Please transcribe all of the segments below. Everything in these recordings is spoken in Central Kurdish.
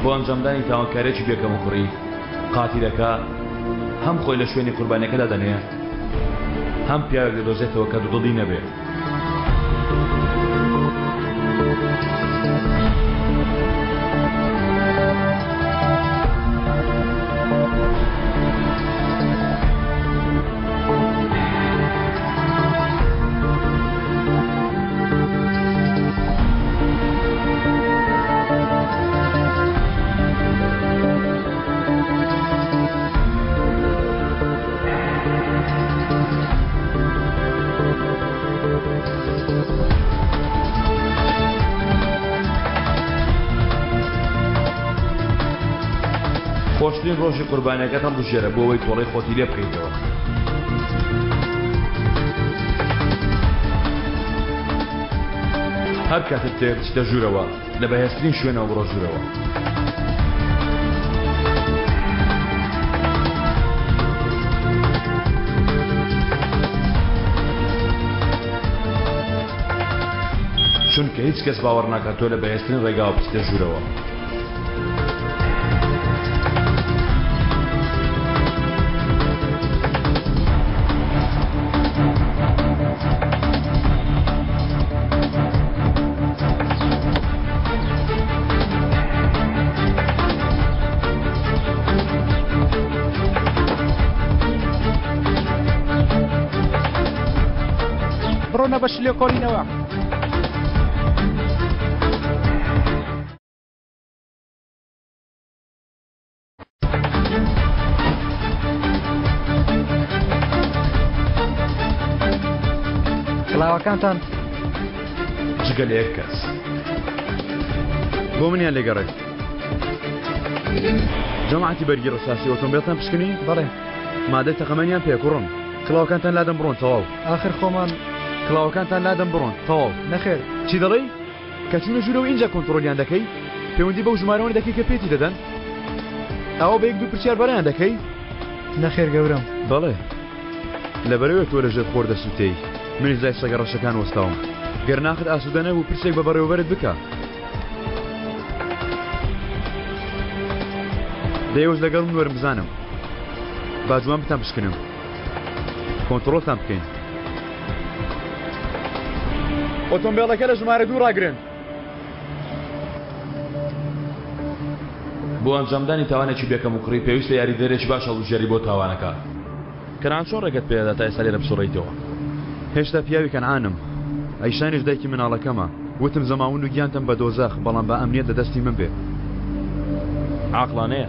بۆ ئەنجامدانی تاوانکارییەکی بێ کەموکوڕی، قاتیلەکە هەم خۆی لە شوێنی قوربانیەکەدا دەنێ، هەم پیاوێک دەدۆزێتەوە کە دوودڵی نەبێ. خۆشترین ڕۆژی قوربانیەکەت هەڵبژێرە بۆ ئەوەی تۆڵەی خۆتی لێ بکەیتەوە. هەر کاتێک دەتەوێت بچیتە ژوورەوە، لە بەهێزترین شوێنەوە بڕۆ ژوورەوە. چونکە هیچ کەس باوەڕ ناکات تۆ لە بەهێزترین ڕێگاوە بچیتە ژوورەوە. بڕۆنە بەشی لێکۆڵینەوە. کڵاوەکانتان جگە لە یەک کەس بۆ منیان لێگەڕێ جەماعەتی بەرگی ڕساسی ئۆتۆمبێلتان پشکنی بەڵێ مادەی تەقەمەنیان پێ کوڕم کڵاوەکانتان لادەم بڕۆن تەواو ئاخر خۆمان کڵاوەکانتان لادەم بڕۆن تەواو نەخێر چی دەڵێی کە چوونە ژوورەوە ئینجا کۆنتڕۆلیان دەکەی؟ پەیوەندی بەو ژمارەوە دەکەی کە پێتی دەدەن؟ ئەوە بە یەک دوو پرسیار بەڕێیان دەکەی؟ نەخێر گەورەم. بەڵێ. لەبەرئەوە تۆ لەژێر خۆر دەسووتێی، منیش لای سەگە ڕەشەکان وەستاوم. گەر ناخت ئاسوودە نەبوو پرسێک بە بەڕێوەبەرت بکە. دە ئێوەش لەگەڵ من وەرن بزانم. با جوان بتانپشکنم. کۆنتڕۆڵتان بکەین. ئۆتۆمبێڵەکە لە ژمارە دوو ڕاگرن. بۆ ئەنجامدانی تاوانێکی بێ کەموکوڕی پێویستە یاریدەرێکی باش هەڵبژێری بۆ تاوانەکە. کەنعان چۆن ڕێگەت پێدەدا تا ئێستا لێرە بسوڕێیتەوە؟ هێشتا پیاوی کەنعانم. ئەیشانیش دایکی مناڵەکەمە. وتم زەماوند و گیانتم بە دۆزەخ، بەڵام با ئەمنیەت لە دەستی من بێ. عاقڵانەیە.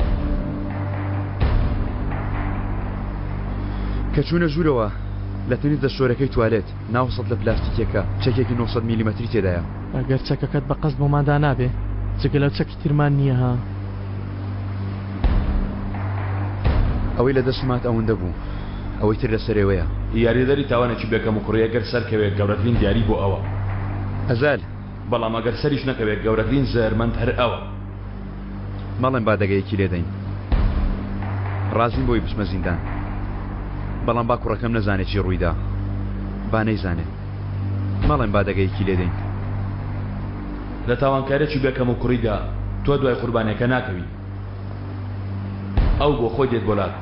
کە چوونە ژوورەوە، لە تەنیشت دەستشۆرەکەی توالێت، ناو سەتلە پلاستیکیەکە، چەکێکی 900 میلیمەتری تێدایە. ئەگەر چەکەکەت بە قەست بۆمان دانابێ، جگە لەو چەکی ترمان نییە ها. ئەوەی لە دەستم هات ئەوەندە بوو، ئەوەی تر لەسەر ئێوەیە. یاریدەدەری تاوانێکی بێ کەموکوڕی ئەگەر سەرکەوێ گەورەترین دیاری بۆ ئەوە. ئەزال. بەڵام ئەگەر سەریش نەکەوێ گەورەترین زەرەرمەند هەر ئەوە. مەڵێن با دەگەیەکی لێدەین. ڕازیم بۆی بچمە زیندان. بەڵام با کوڕەکەم نەزانێ چی ڕوویدا. با نەیزانێ. مەڵێن با دەگەیەکی لێدەین. لە تاوانکاریەکی بێ کەموکوڕیدا تۆ دوای قوربانیەکە ناکەوی. ئەو بۆ خۆی دێت بۆ لات.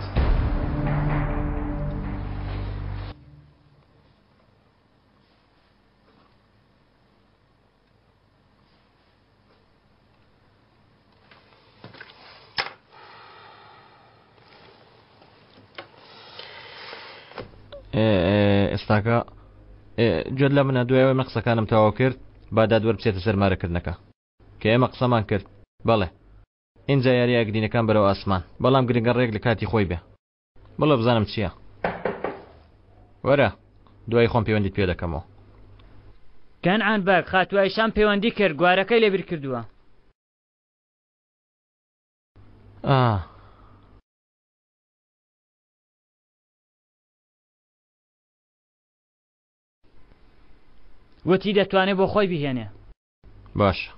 ئێستاکە گوێت لە منە دوای ئەوەی من قسەکانم تەواو کرد با دادوەر بچێتە سەر مارەکردنەکە کە ئێمە قسەمان کرد بەڵێ ئینجا یاری ئەگرینەکان بەرەو ئاسمان بەڵام گرنگە ڕێک لە کاتی خۆی بێ بڵێ بزانم چییە وەرە دوای خۆم پەیوەندیت پێ دەکەمەوە. کەنعان بەگ، خاتوو ئایشان پەیوەندی کرد، گوارەکەی لەبیر کردووە. ئا. وتی دەتوانێ بۆ خۆی بیهێنێ. باشە.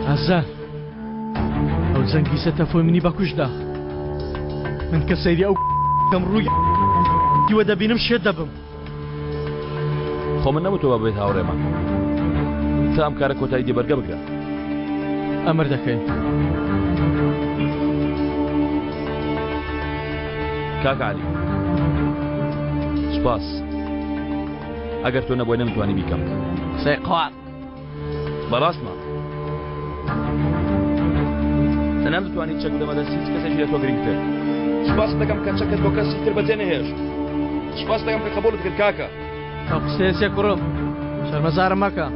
ئازار ئەو جەنگی. پیسە تەفۆی منی بەکوشدا. من کە سەیری ئەو کەم ڕووی دیوە دەبینم شێت دەبم. خۆ من نەموتووە با ببیت هاوڕێمان. تا ئەم کارە کۆتایی دێ بەرگە بگرە. ئەمر دەکەی. کاک عەلی سوپاس. ئەگەر تۆ نەبووای نەمتوانی بیکەم. قسەی قاق. بەڕاستمە. نەمدەتوانی چەک بدەمە دەست هیچ کەسێکی لە تۆ گرنگتر. سوپاست دەکەم کە چەکت بۆ کەسی تر بەجێ نەهێشت. سوپاست دەکەم کە قبوڵت کرد کاکە. ئەو قسەیە چیە کوڕم؟ شەرمەزارم مەکە.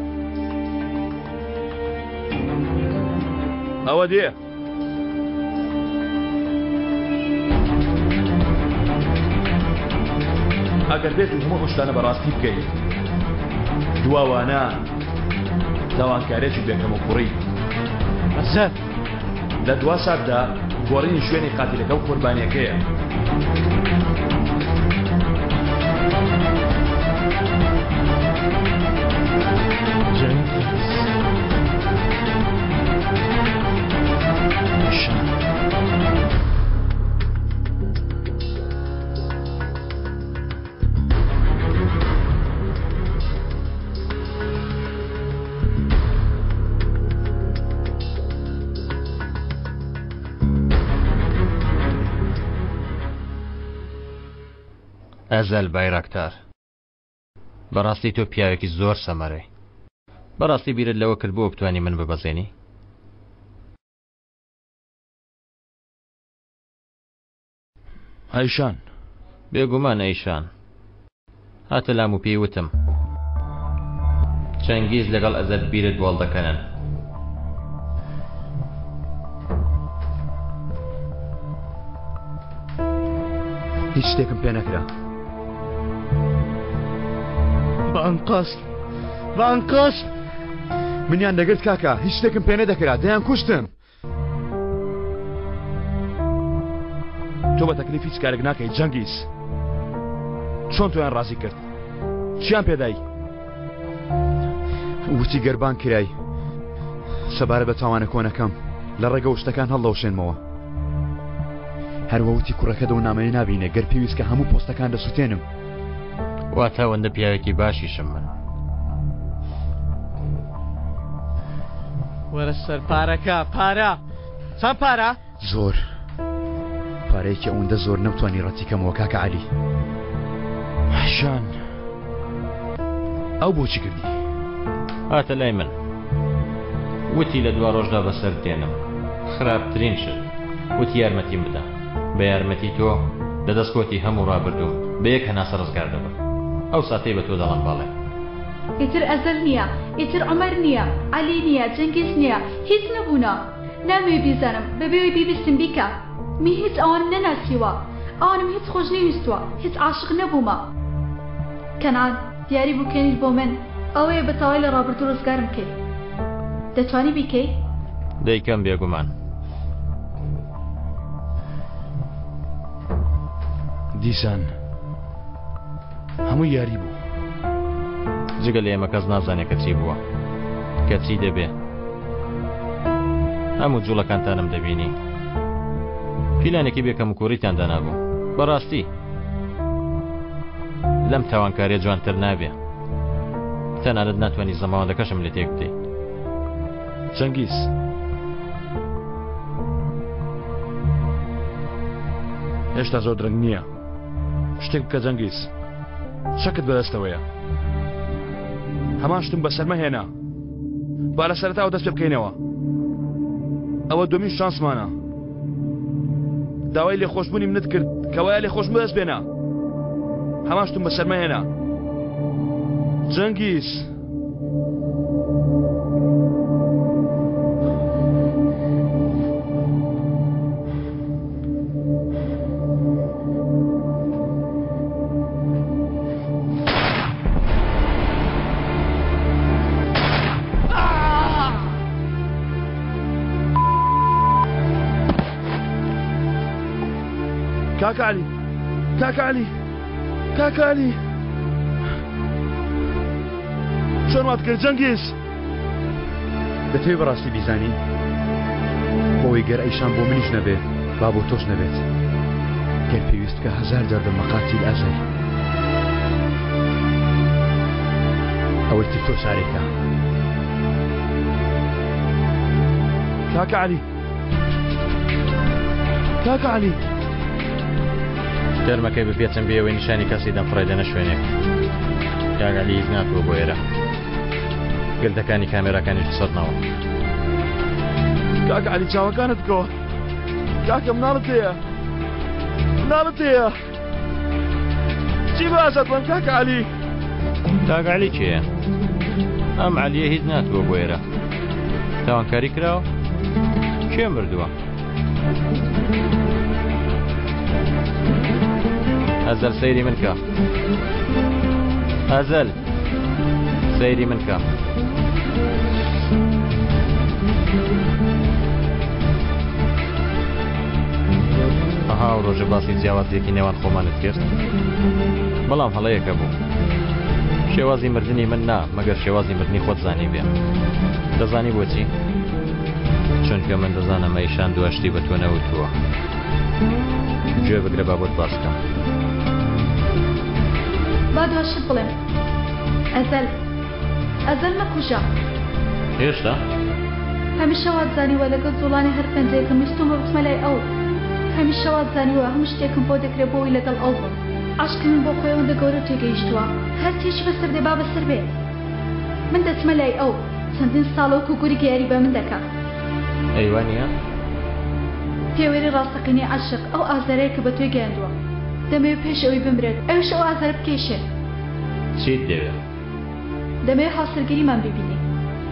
ئەوە دێ. ئەگەر بێت و هەموو ئەو شتانە بەڕاستی بکەیت دواوانە تاوانکارێکی بێکەموکوڕی ئەزەر لە دوا ساتدا گۆڕینی شوێنی قاتیلەکە و قوربانیەکەیە. ئەزەل بایراکتار بەڕاستی تۆ پیاوێکی زۆر سەمەرەی بەڕاستی بیرت لەوە کرد بۆ بتانی من ببەزێنی ئەیشان. بێگومان ئەیشان. هاتە لام و پێی وتم. چەنگیز لەگەڵ ئەزەل بیرت بۆڵ دەکەنن. هیچ شتێکم پێ نەکرا. بە ئەنقەست بە ئەنقەست. منیان دەگرت کاکە، هیچ شتێکم پێ نەدەکرا، دەیانکوشتم. تۆ بە تەکلیف هیچ کارێک ناکەی جەنگیز چۆن تۆیان ڕازی کرد چیان پێدای وتی گەربان کرای سەبارە بە تاوانە کۆنەکەم لە ڕێگە و شتەکان هەڵدەوشێنمەوە هەروە وتی کوڕەکە دەو نامەیە نابینێ گەر پێویست کە هەموو پۆستەکان دەسووتێنم واتە ئەوەندە پیاوێکی باشیشم من. وەرە سەر پارەکە پارە چەند پارە؟ زۆر پارەیەکی ئەوەندە زۆر نەمتوانی ڕەتی کەمەوە کاکە عەلی. ژان ئەو بۆچی کردی؟ هاتە لای من وتی لە دوا ڕۆژدا بەسەر دێنم خراپترین شت وتی یارمەتیم بدە بە یارمەتی تۆ لە دەست کۆتی هەموو ڕابردووم بە یەک هەناسە ڕزگار دەبم ئەو ساتەی بە تۆ دەڵێم بەڵێ. ئیتر ئەزەل نییە، ئیتر عومەر نییە، عەلی نییە، جەنگیز نییە، هیچ نەبوونە. نامەوێ بیزانم، بەبێ ئەوەی بیبیستم بیکە. من هیچ ئەوانم نەناسیوە، ئەوانم هیچ خۆش نەویستووە، هیچ عاشق نەبوومە. کەنعان، دیاری بووکێنیت بۆ من ئەوەیە بە تەواوی لە ڕابردوو ڕزگارم کەی. دەتوانی بیکەی؟ دەیکەم بێگومان. دیسان هەمووی یاری بوو. جگە لە ئێمە کەس نازانێ کە چی بووە، کە چی دەبێ. هەموو جوڵەکانتانم دەبینی. پیلانێکی بێ کەموکوڕیتان دانابوو. بەڕاستی لەم تاوانکاریە جوانتر نابێ. تەنانەت ناتوانی زەماوەندەکەشم لێ تێک بدەی. چەنگیز. هێشتا زۆر درەنگ نییە. شتێک بکە جەنگیز. چەکت بەدەستەوەیە. هەمان شتم بەسەر مەهێنە. با لە سەرەتاوە دەست پێ بکەینەوە. ئەوە دووەمین شانسمانە. داوای لێخۆشبوونی منت کرد کەوایە لێخۆشبوون بەدەست بێنە. هەمان شتم بەسەر مەهێنە. جەنگیز. کاکە عەلی کاکە عەلی کاکە عەلی چۆن وات کرد جەنگیز دەتەوێ بەڕاستی بیزانی بۆ ئەوەی گەر ئەیشان بۆ منیش نەبێ با بۆ تۆش نەبێت. گەر پێویست بکا هەزار جار دەبمە قاتیل ئەزەل. ئەوەی تر تۆ چارەی کە. کاکە عەلی کاکە عەلی. تەرمەکەی بپێچم بێ ئەوەی نیشانی کەسی دەم فڕێدەنە شوێنێک. کاک عەلی هیچ ناتووە بۆ ئێرە. گردەکانی کامێراکانیش بسڕنەوە. کاکە عەلی چاوەکانت بکەوە. کاکە مناڵت هەیە. مناڵت هەیە. چی بە ئازاد بڵێم کاکە عەلی؟ کاک عەلی کێیە؟ ئەم عەلیە هیچ ناتووە بۆ ئێرە. تاوانکاری کراوە؟ کێ مردووە؟ ئەزەل سەیری من کە. ئەزەل سەیری من کە. ئەها ئەو ڕۆژە باسی جیاوازیەکی نێوان خۆمانت کرد بەڵام هەڵەیەکە بوو شێوازی مردنی من نا مەگەر شێوازی مردنی خۆت زانی بێ دەزانی بۆچی چونکە من دەزانم ئەیشان دواشتی بە تۆ نەوتووە گوێ بگرە با بۆت باس کەم. با دوا شت بڵێم ئەزەل ئەزەل مەکوژە. هێشتا؟ هەمیشە وات زانیوە لەگەڵ جوڵانی هەر پەنجەیەکم ویستومە بچمە لای ئەو هەمیشە وات زانیوە هەموو شتێکم بۆ دەکرێ بۆ ئەوەی لەگەڵ ئەو بم عەشقی من بۆ خۆی ئەوەندە گەورە و تێگەیشتووە هەرچیشی بەسەر دێ با بەسەر بێ من دەچمە لای ئەو چەندین ساڵە وەکو گورگ یاری بە من دەکا. ئەی وا نییە؟ پێوەری ڕاستەقینەی عەشق ئەو ئازارەیە کە بە تۆی گەیاندووە. دەمەوێ پێش ئەوەی بمرێت ئەویش ئەو ئازارە بکێشێ. چیت دەوێ؟ دەمەوێ هاوسەرگیریمان ببینی.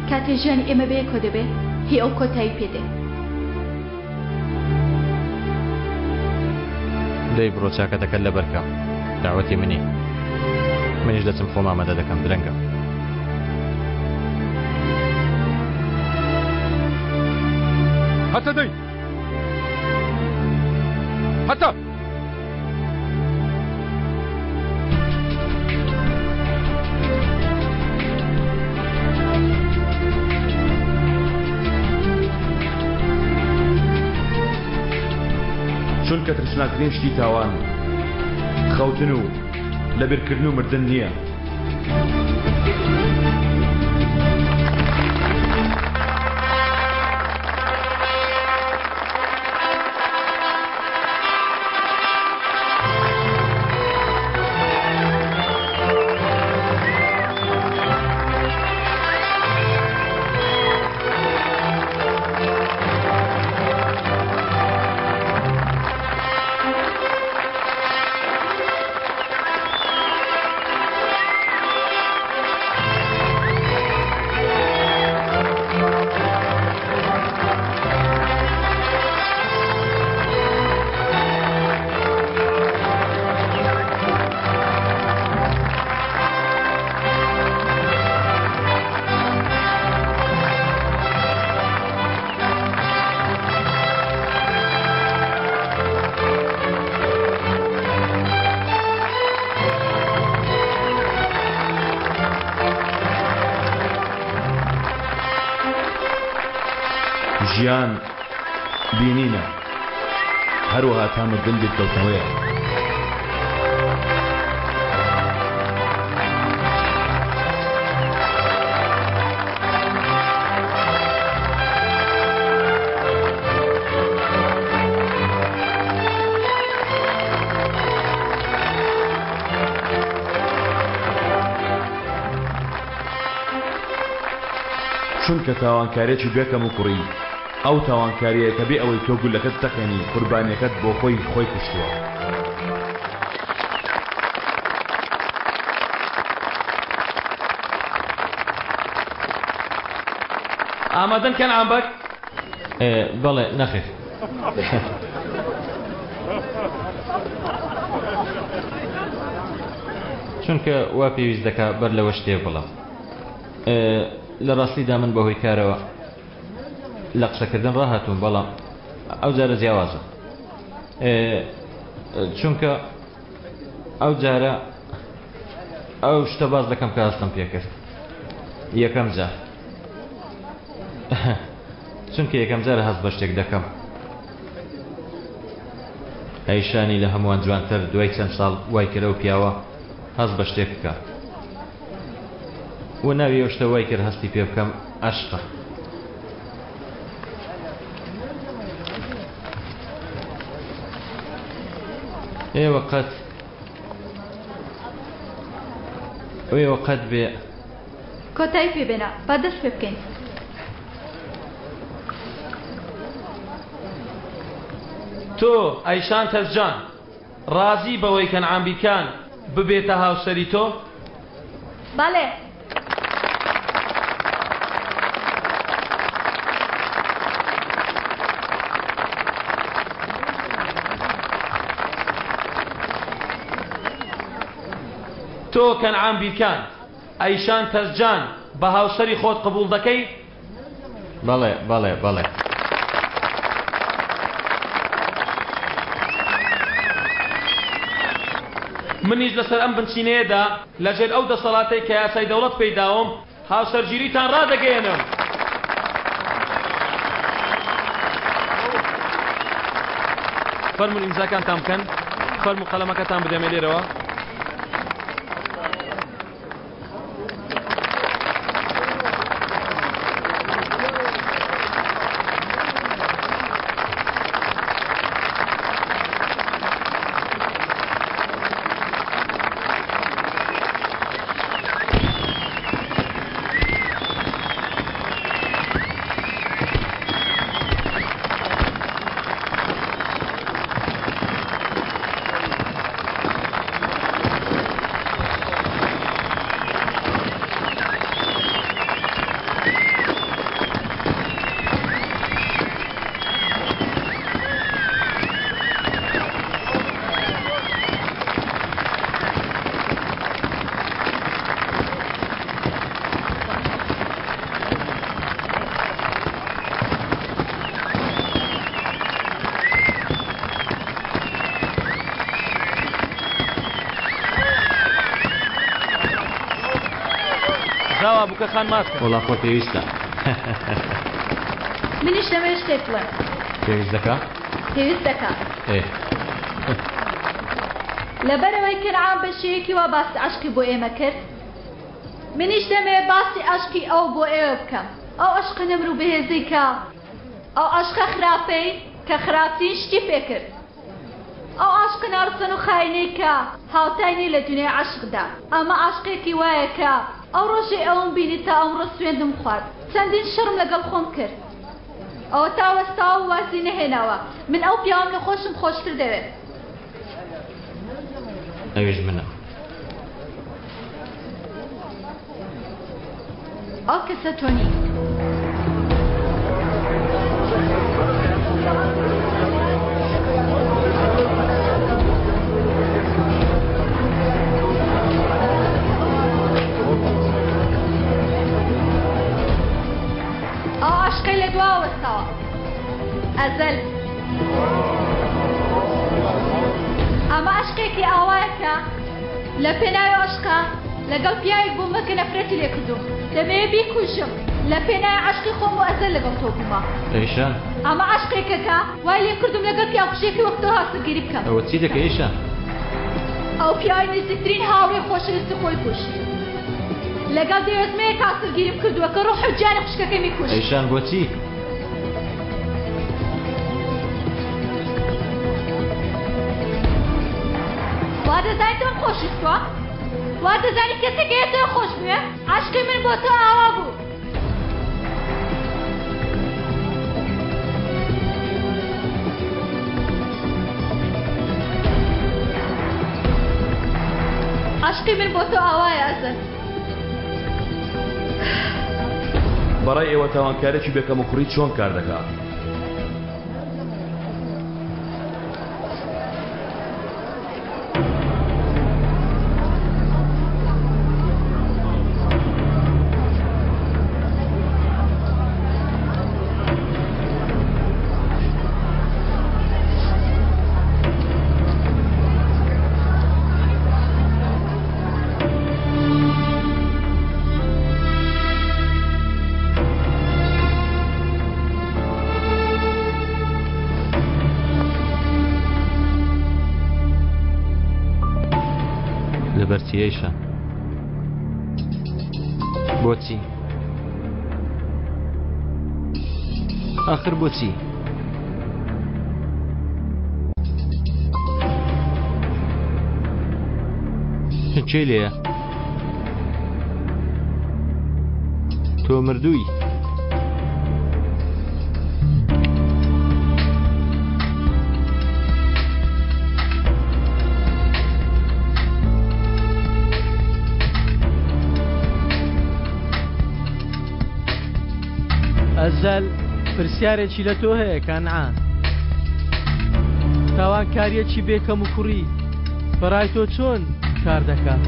کاتێ ژیانی ئێمە بەیەکەوە دەبێ، هی ئەو کۆتایی پێ دێ. دەی بڕۆ چاکەتەکەت لەبەر کە. دەعوەتی منی. منیش دەچم خۆم ئامادە دەکەم درەنگە. هەتە دەی هەتە. چونکە ترسناکترین شتی تاوان خەوتن و لەبیرکردن و مردن نییە. ژیان بینینە هەروەها تا مردن بیرکەوتنەوەیە. چونکە تاوانکاریەکی بێ کەموکوڕی ئەو تاوانکاریەیە کە بێ ئەوەی تۆ گوللەکەت بتەقێنی قوربانیەکەت بۆ خۆی خۆی کوشتووە. ئامادەن کەنعان بەگ؟ بەڵێ، نەخێر. چونکە وا پێویست دەکا بەر لەوە شتێک بڵێم. لە ڕاستیدا من بەهۆی کارەوە لە قسەکردن ڕاهاتووم بەڵام ئەو جارە جیاوازە چونکە ئەو جارە ئەو شتە باز دەکەم کە هەستم پێکرد یەکەم جار. چونکە یەکەم جارە هەست بە شتێک دەکەم. ئەیشانی لە هەمووان جوانتر دوای چەند ساڵ وای کرد ئەو پیاوە هەست بە شتێک بکا و ناوی ئەو شتە وای کرد هەستی پێ بکەم عەشقە. ئێوە قەت ئێوە قەت بێ کۆتایی پێ بێنە با دەست پێ بکەین. تۆ ئەیشان تەزجان ڕازی بەوەی کەنعان بیکان ببێتە هاوسەری تۆ؟ بەڵێ. تۆ کەنعان بیکان ئەیشان تەزجان بە هاوسەری خۆت قبوڵ دەکەی؟ بەڵێ بەڵێ بەڵێ. منیش لەسەر ئەم بنچینەیەدا لەژێر ئەو دەسەڵاتەی کە یاسای دەوڵەت پێی داوم هاوسەرگیریتان ڕادەگەیەنم. فەرموون ئیمزاکانتان بکەن. فەرموو قەلەمەکەتان بدەمێ لێرەوە. زاوا بووکە خان ماچ کە. وەڵا خۆ پێویستە. منیش دەمەوێت شتێک بڵێم. پێویست دەکا؟ پێویست دەکا. ئێ. لەبەرئەوەی کەنعان بە شێوەیەکی وا باسی عەشقی بۆ ئێمە کرد، منیش دەمەوێت باسی عەشقی ئەو بۆ ئێوە بکەم، ئەو عەشقە نەمر و بەهێزەی کە ئەو عەشقە خراپەی کە خراپترین شتی پێ کرد، ئەو عاشقە ناڕەسەن و خاینەی کە هاوتای نیە لە دونیای عەشقدا، ئەمە عاشقێکی وایە کە ئەو ڕۆژەی ئەوم بینی تا ئەمڕۆ سوێندم خوارد، چەندین شەڕم لەگەڵ خۆم کرد، ئەوەتا وەستاوە و وازی نەهێناوە، من ئەو پیاوەم لە خۆشم خۆشتر دەوێت. ئەویش منم. ئەو کەسە تۆ نیت. ئەو عاشقەی لە دواوە وەستاوە. ئەزەل. ئەمە عەشقێکی ئاوایە کە لە پێناوی عەشقا لەگەڵ پیاوێک بوومە کە نەفرەتی لێ کردووم دەمەوێ بیکوژم لە پێناوی عەشقی خۆم و ئەزەل لەگەڵ تۆ بوومە. ئەیشان. ئەمە عەشقێکە کە وای لێ کردووم لەگەڵ پیاوکوژێکی وەک تۆ هاوسەرگیری بکەم. ئەوە چی دەکەی ئەیشان؟ ئەو پیاوەی نزیکترین هاوڕێی خۆشەویستی خۆی کوشت لەگەڵ دێوەزمەیەک هاوسەرگیریم کردووە کە ڕۆح و گیانی خوشکەکەمی کوشت. ئەیشان بۆچی؟ وا دەزانی تۆم خۆشویستوە؟ وا دەزانی کەسێک هەیە تۆی خۆش بوێ؟ عەشقی من بۆ تۆ ئاوا بوو. عەشقی من بۆ تۆ ئاوایە ئەزەل. بەڕای ئێوە تاوانکارێکی بێ کەموکوڕی چۆن کار دەکا؟ لەبەر چی ئەیشان؟ بۆچی؟ ئاخر بۆچی؟ کێ لێیە؟ تۆ مردووی؟ ئەزەل پرسیارێکی لە تۆ هەیە کەنعان تاوانکاریەکی بێ کەم و کوڕی بەڕای تۆ چۆن کار دەکات؟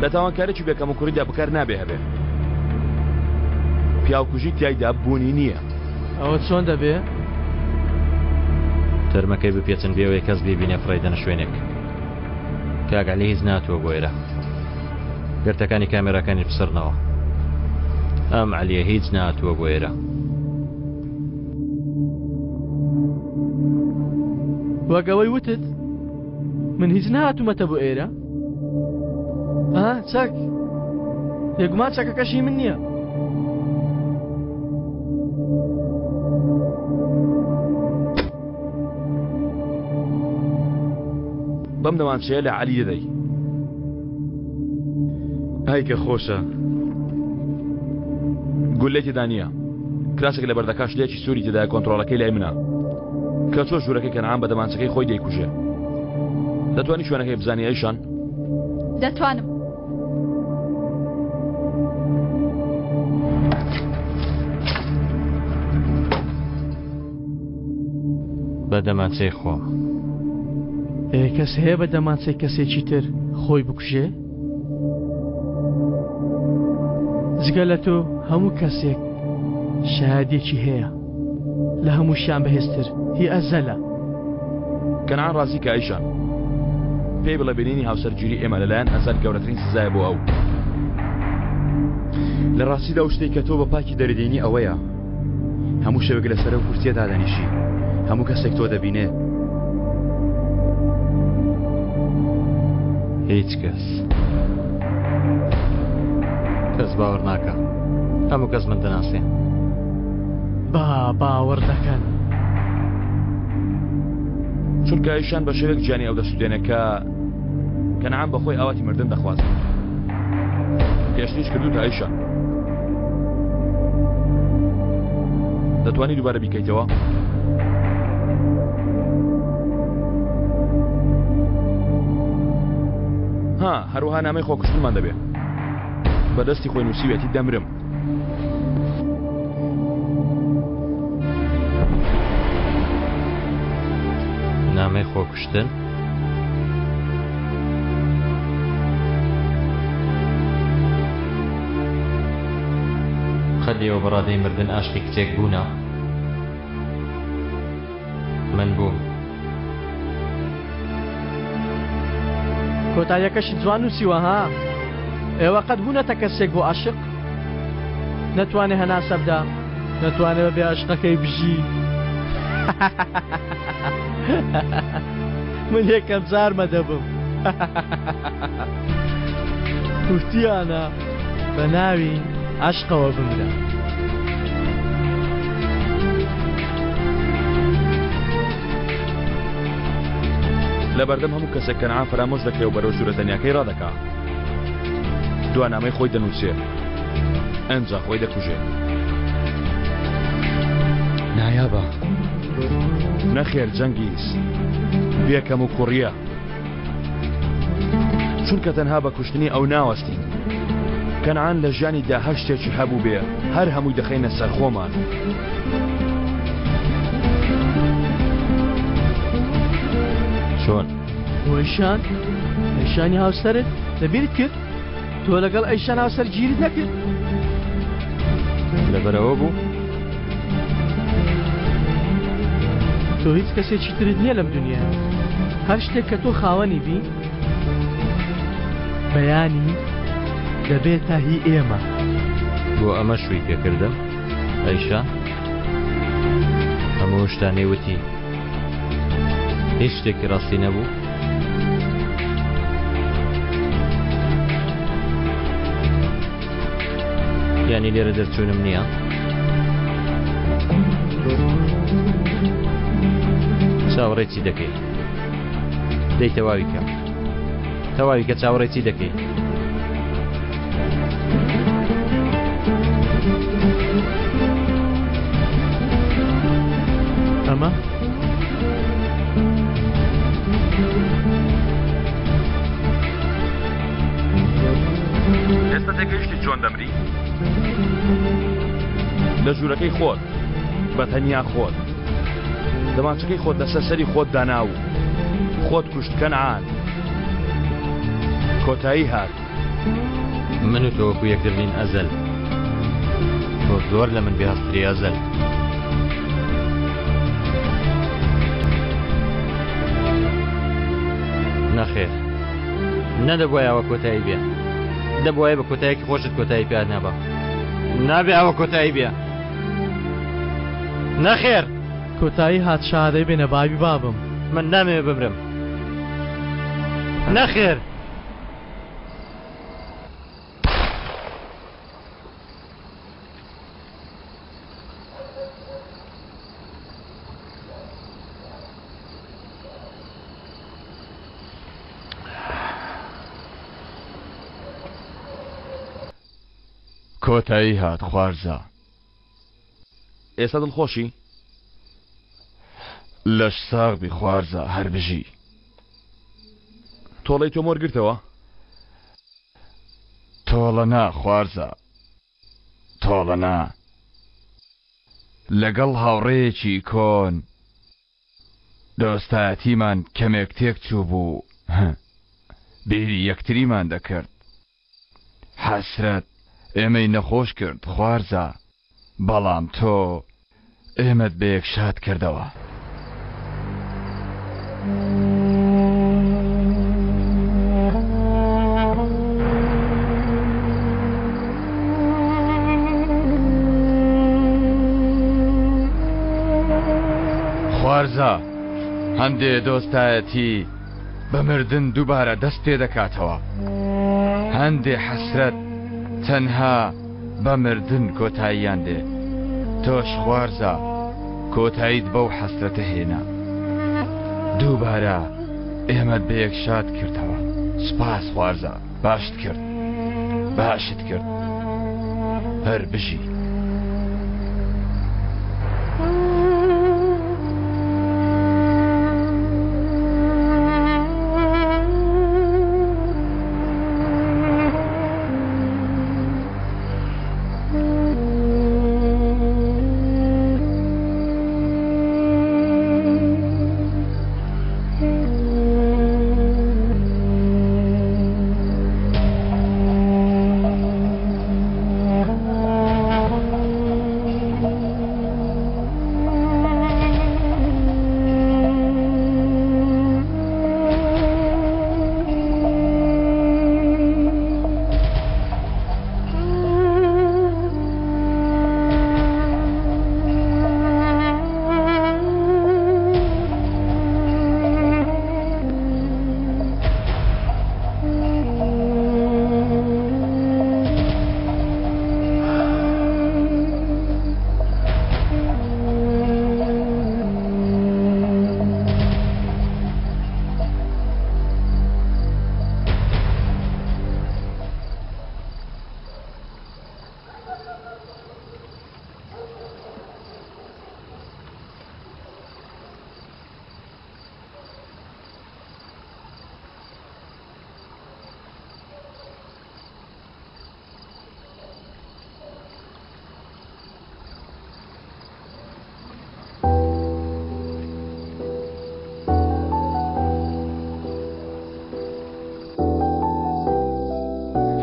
لە تاوانکارێکی بێ کەموکوڕیدا بکار نابێ هەبێ. پیاوکوژی تیایدا بوونی نییە. ئەوە چۆن دەبێ؟ تەرمەکەی بپێچن بێ ئەوەی کەس بیبینێ فڕێیدەنە شوێنێک. کاک عەلی هیچ ناتووە بۆ ئێرە. گرتەکانی کامێراکانیش بسڕنەوە. ئەم عەلیە هیچ ناتووە بۆ ئێرە. وەک ئەوەی وتت من هیچ نەهاتوومەتە بۆ ئێرە. ئا چەک بێگومان چەکەکەشی من نییە. بەم دەمانچەیە لە عەلی دەدەی. ئای کە خۆشە. گولەی تێدا نییە. کراسێک لە بەردەکا شلەیەکی سووری تێدایە کۆنتڕۆڵەکەی لای منە. کە چۆ ژوورەکەی کەنعان بە دەمانچەکەی خۆی دەیکوژێ. دەتوانی شوێنەکەی بزانی ئەیشان؟ دەتوانم. بە دەمانچەی خۆم. ئێ کەس هەیە بە دەمانچەی کەسێکی تر خۆی بکوژێ؟ جگە لە تۆ هەموو کەسێک شایەدێکی هەیە لە هەمووشیان بەهێزتر هی ئەزەلە. کەنعان ڕازی کە ئەیشان. پێی بڵێ بینینی هاوسەرگیری ئێمە لەلایەن ئەزەل گەورەترین سزایە بۆ ئەو. لە ڕاستیدا ئەو شتەی کە تۆ بە پاکی دەردێنی ئەوەیە هەموو شەوێک لەسەر ئەو کورسیە دادەنیشی هەموو کەسێک تۆ دەبینێ. هیچ کەس کەس باوەڕ ناکا هەموو کەس من دەناسێ. با باوەڕ دەکەن. چونکە ئەیشان بە شێوەیەک گیانی ئەو دەسوتێنێ کە کەنعان بە خۆی ئاواتی مردن دەخوازێت. پێشتریش کردوتە ئەیشان. دەتوانی دووبارە بیکەیتەوە؟ ها هەروەها نامەی خۆکوشتنمان دەبێ. بەدەستی خۆی نووسیوێتی دەمرم. نامەی خۆکوشتن؟ قەت ئێوە بە ڕادەی مردن ئاشقی کچێک بوونە؟ من بووم. کۆتاییەکەشت جوان نووسیوە ها؟ ئێوە قەت بوونەتە کەسێک بۆ ئاشق؟ نەتوانێ هەناسە بدا، نەتوانێ بەبێ ئەشقەکەی بژی. من یەکەم جارمە دەبم. وتیانە بە ناوی عەشقەوە بمرە. لەبەردەم هەموو کەسێک کەنعان فەرامۆش دەکرێ و بەرەو ژوورە تەنیاکەی ڕادەکا. دوا نامەی خۆی دەنووسێ ئەنجا خۆی دەکوژێ. نایابە. نەخێر جەنگیز بێ کەم و کوڕیە. چونکە تەنها بە کوشتنی ئەو ناوەستین. کەنعان لە ژیانیدا هەر شتێکی هەبوو بێ هەر هەمووی دەخەینە سەر خۆمان. چۆن؟ وەیشان؟ وەیشانی هاوسەرت لەبیرت کرد؟ تۆ لەگەڵ ئەیشان هاوسەرگیریت نەکرد؟ لەبەرەوە بوو؟ تۆ هیچ کەسێکی ترت نییە لەم دنیا هەر شتێک کە تۆ خاوەنی بی بەیانی دەبێتە هی ئێمە. بۆ ئەمە شووی پێکردم ئەیشا هەموو شتانەی وتی هیچ شتێکی ڕاستی نەبوو یانی لێرە دەرچوونم نییە؟ چاوەڕێ چی دەکەی؟ دەی تەواوی کە تەواوی کە چاوەڕێ چی دەکەی؟ ئەمە ئێستا تێگەیشتی چۆن دەمری؟ لە ژوورەکەی خۆت بە تەنیا خۆت دەمانچەکەی خۆت لەسەر سەری خۆت دانا و خۆت کوشت کەنعان کۆتایی هات. من و تۆ وەکو یەکتر نین ئەزەل تۆ زۆر لە من بێهەستتری ئەزەل. نەخێر نەدەبوایە ئەوە کۆتایی بێ دەبوایە بە کۆتایەکی خۆشت کۆتایی پێ نابا نابێ ئەوە کۆتایی بێ نەخێر کۆتایی هات شادەی بێنە بابی بابم من نامەوێ بمرم نەخێر کۆتایی هات خوارزا. ئێستا دڵخۆشی؟ لەش ساغ بی خوارزا هەر بژی. تۆڵەی تۆم وەرگرتەوە؟ تۆڵە نا خوارزا تۆڵە نا. لەگەڵ هاوڕێیەکی کۆن دۆستایەتیمان کەمێک تێک چووبوو بیری یەکتریمان دەکرد حەسرەت ئێمەی نەخۆش کرد خوارزا بەڵام تۆ ئێمەت بەیەک شاد کردەوە. خوارزا، هەندێ دۆستایەتی بە مردن دووبارە دەست پێ دەکاتەوە. هەندێ حەسرەت تەنها بە مردن کۆتاییان دێ. تۆش خوارزا کۆتاییت بەو حەسرەتە هێنا. دووبارە ئێمەت بە یەک شاد کردەوە. سوپاس خوارزا. باشت کرد. باشت کرد. هەر بژی.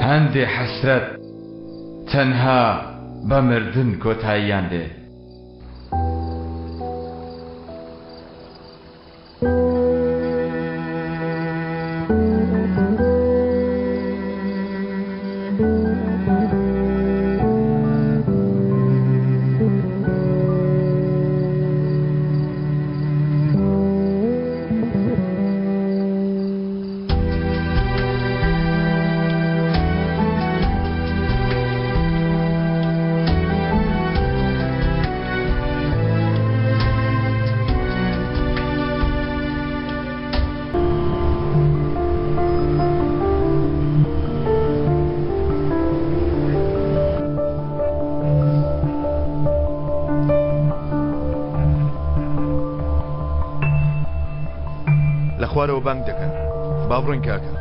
هەندێ حەسرەت تەنها بە مردن کۆتاییان دێ. لە خوارەوە بانگ دەکەن با بڕۆین کاکە.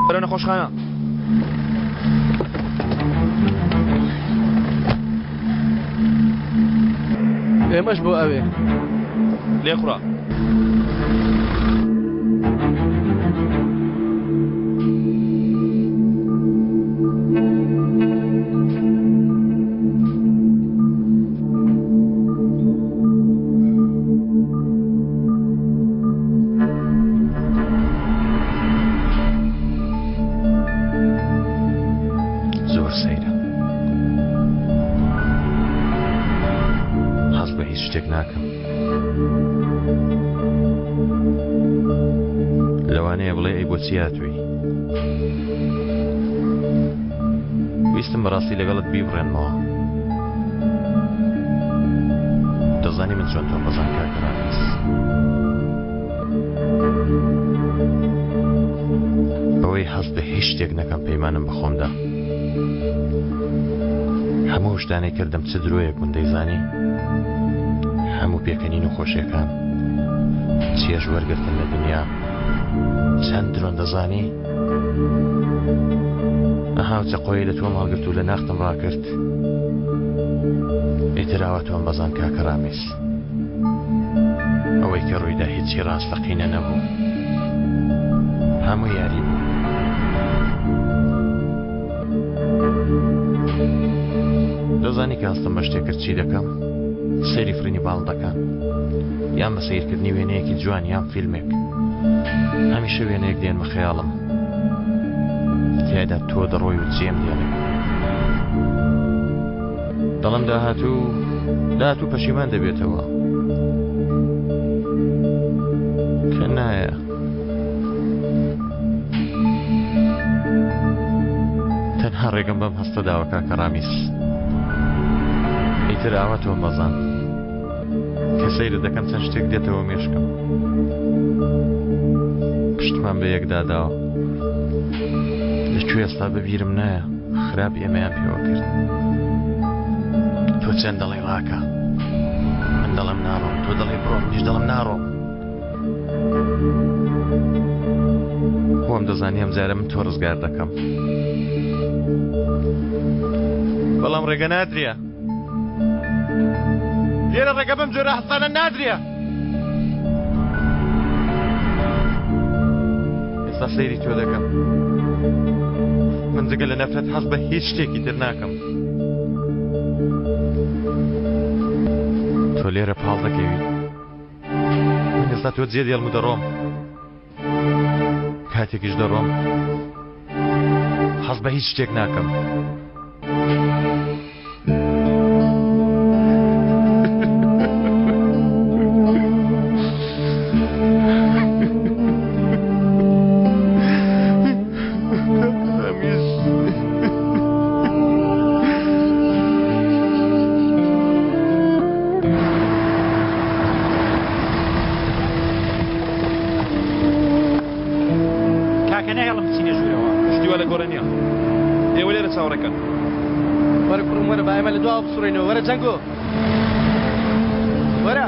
بەرەو نەخۆشخانە. ئێمەش بۆ ئەوێ. لێخوڕە. زۆر سەیرە هەست بە هیچ شتێک ناکەم لەوانەیە بڵێ ئەی بۆچی هاتووی ویستم بەڕاستی لەگەڵت بیبڕێنمەوە دەزانی من چۆن تۆم بەزان کاکە ڕامیز ئەوەی حەز بە هیچ شتێک نەکەم پەیمانم بەخۆمدا هەموو شتانەی کردم چ درۆیەک بوون دەیزانی هەموو پێکەنین و خۆشیەکان چێژ وەرگرتن لە دنیا چەند درۆن دەزانی ئەها و چەقۆی لە تۆم هەڵگرت و لە ناختم ڕاکرد ئیتر ئاوا تۆم بەزان کاکە ڕامیس ئەوەی کە ڕوویدا هیچی ڕاستەقینە نەبوو هەموو یاری بوو دەزانی کە هەستم بە شتێک کرد چی دەکەم سەیری فڕینی باڵندەکان یان بە سەیرکردنی وێنەیەکی جوان یان فیلمێک هەمیشە وێنەیەک دێنمە خەیاڵم تیایدا تۆ دەڕۆی و جێم دێڵێ دەڵم داهاتوو داهاتوو پەشیمان دەبێتەوە کە نایە تەنها ڕێگەم بەم هەستە داوە کاکە ڕامیس ئیتر ئاوا تۆم بەزاند کە سەیرت دەکەم چەند شتێک دێتەوە مێشکم پشتمان بە یەکدا داوە لە کوێ ئێستا بەبیرم نایە خراپ ئێمەیان پێوە کرد تۆ چەند دەڵێ ڕاکە من دەڵێم ناڕۆم تۆ دەڵێ بڕۆ منیش دەڵم ناڕۆم خۆم دەزانی ئەم جارە من تۆ ڕزگار دەکەم بەڵام ڕێگە نادرێ لێرە ڕێگە بەم جۆرە هەستانە نادرێ ئێستا سەیری تۆ دەکەم من جگە لە نەفرەت حەز بە هیچ شتێکی تر ناکەم تۆ لێرە پاڵ دەکەوی من ئێستا تۆ جێ دێڵم و دەڕۆم کاتێکیش دەڕۆم حەز بە هیچ شتێک ناکەم. بەڕێکەن. وەرە کوڕم وەرە با ئێمە لە دواوە بسوڕێینەوە وەرە جەنگۆ وەرە.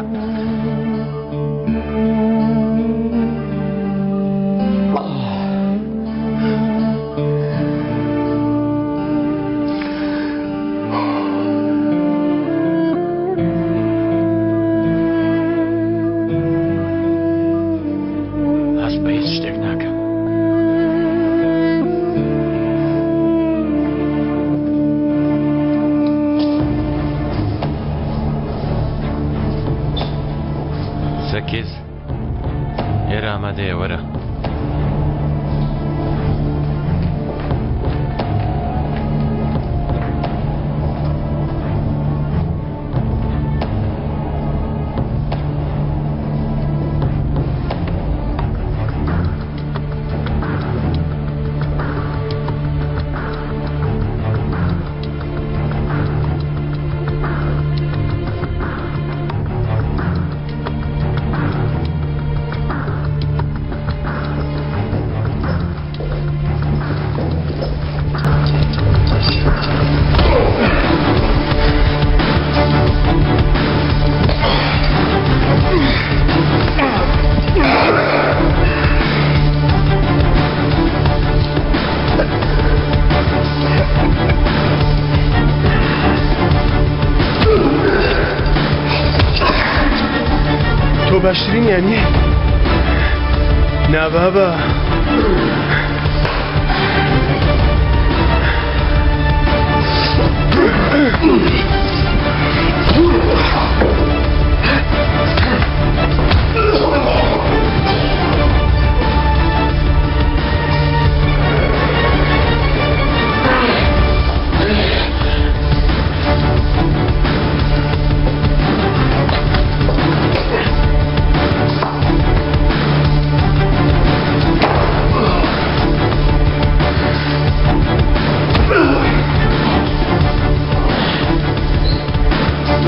هەست بە هیچ شتێک ناکەم. سەکیز ئێرە ئامادەیە وەرە. تۆ باشترین یانی نابابە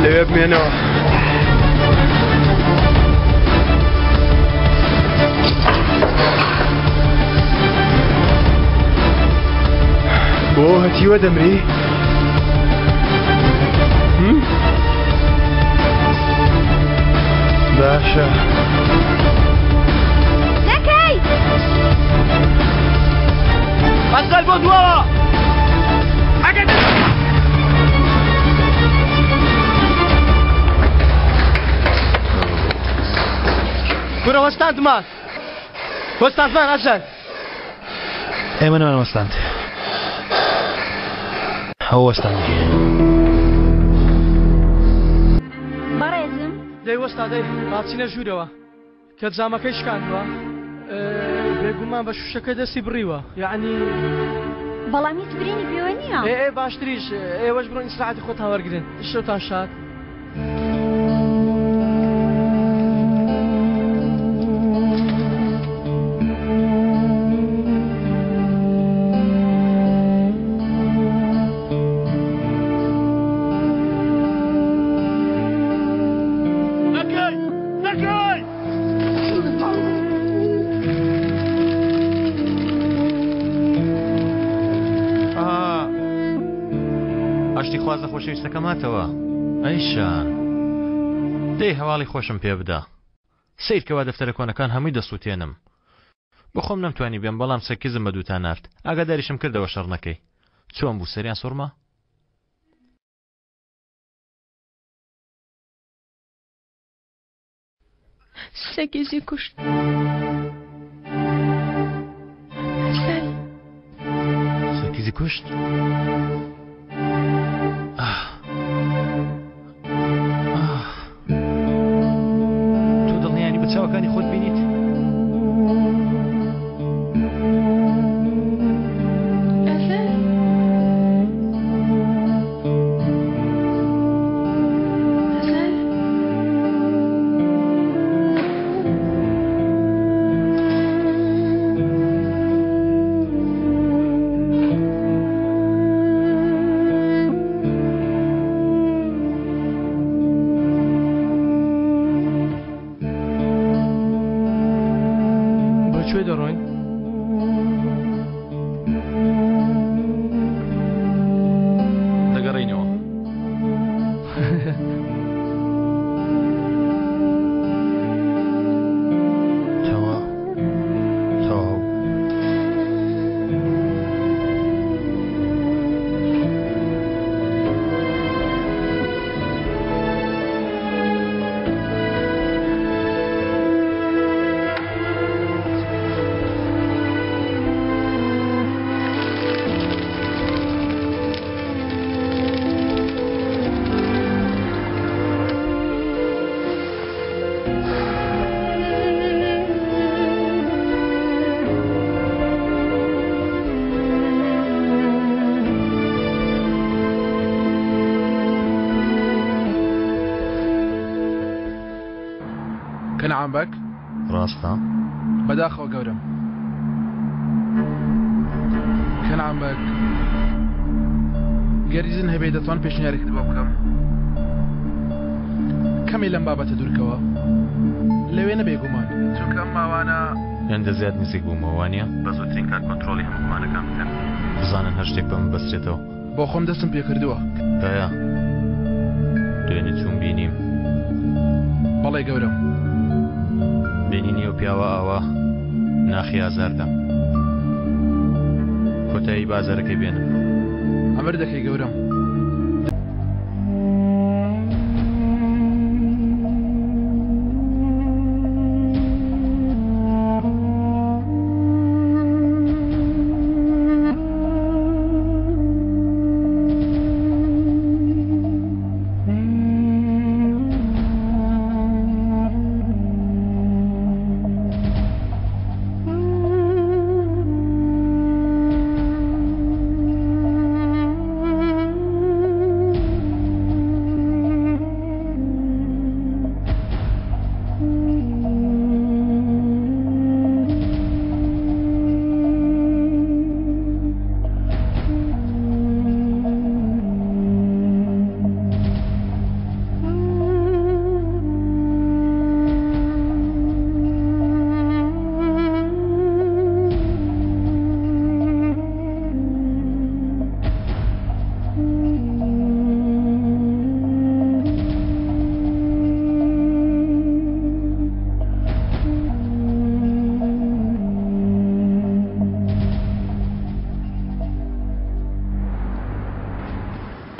لەوێ بمێنەوە. بۆ هەتیوە دەمری؟ باشە. نەکەی! ئەزەل بۆ دواوە! ئەگەر کورە وەستاندمان وەستاندمان ئەزەل ئێمە نەمان وەستاند ئەو وەستاندی. بەڕێزم. دەی وەستا دەی با بچینە ژوورەوە کە جامەکەی شکاندووە بێگومان بە شوشەکە دەستی بڕیوە یەعنی. بەڵام هیچ برینی پێوە نییە. ئێ ئێ باشتریش ئێوەش بڕۆن ئیسراحەتی خۆتان وەرگرن شەوتان شاد. ئاشتیخوازە خۆشەویستەکەم هاتەوە ئەیشان دەی هەواڵی خۆشم پێ بدە سیر کەوا دەفتەرە کۆنەکان هەمووی دەسووتێنم بەخۆم نەمتوانی بێم بەڵام سەکیزم بە دووتا نارد ئاگاداریشم کردەوە شەڕ نەکەی چۆن بوو سەریان سوڕما؟ سەگیزی کوشت. ئەزەل. سەگیزی کوشت؟ تۆ دڵنیانی بە چاوەکانی خۆت بینیت؟ بۆ کوێ دەڕۆین؟ کەنعان بەگ؟ ڕاستە؟ بەداخەوە گەورەم. کەنعان بەگ، گەر ئیزن هەبێ دەتوان پێشنیارێکت بۆ بکەم؟ کەمێ لەم بابەتە دوورکەوە. لەوێ نەبێ گومان. چونکە ئەم ماوانە. هێندە زیاد نزیک بوومەوە وانیە؟ بە زووترین کات کۆنترۆڵی هەموو گومانەکان بکەن. بزانن هەر شتێک بە من بەسترێتەوە. بۆ خۆم دەستم پێکردووە. کایە دوێنێ چووم بینیم. بەڵێ گەورەم. بینینی ئەو پیاوە ئاوا ناخی ئازار دام. کۆتایی بە ئازارەکەی بێنم. ئەمر دەکەی گەورەم.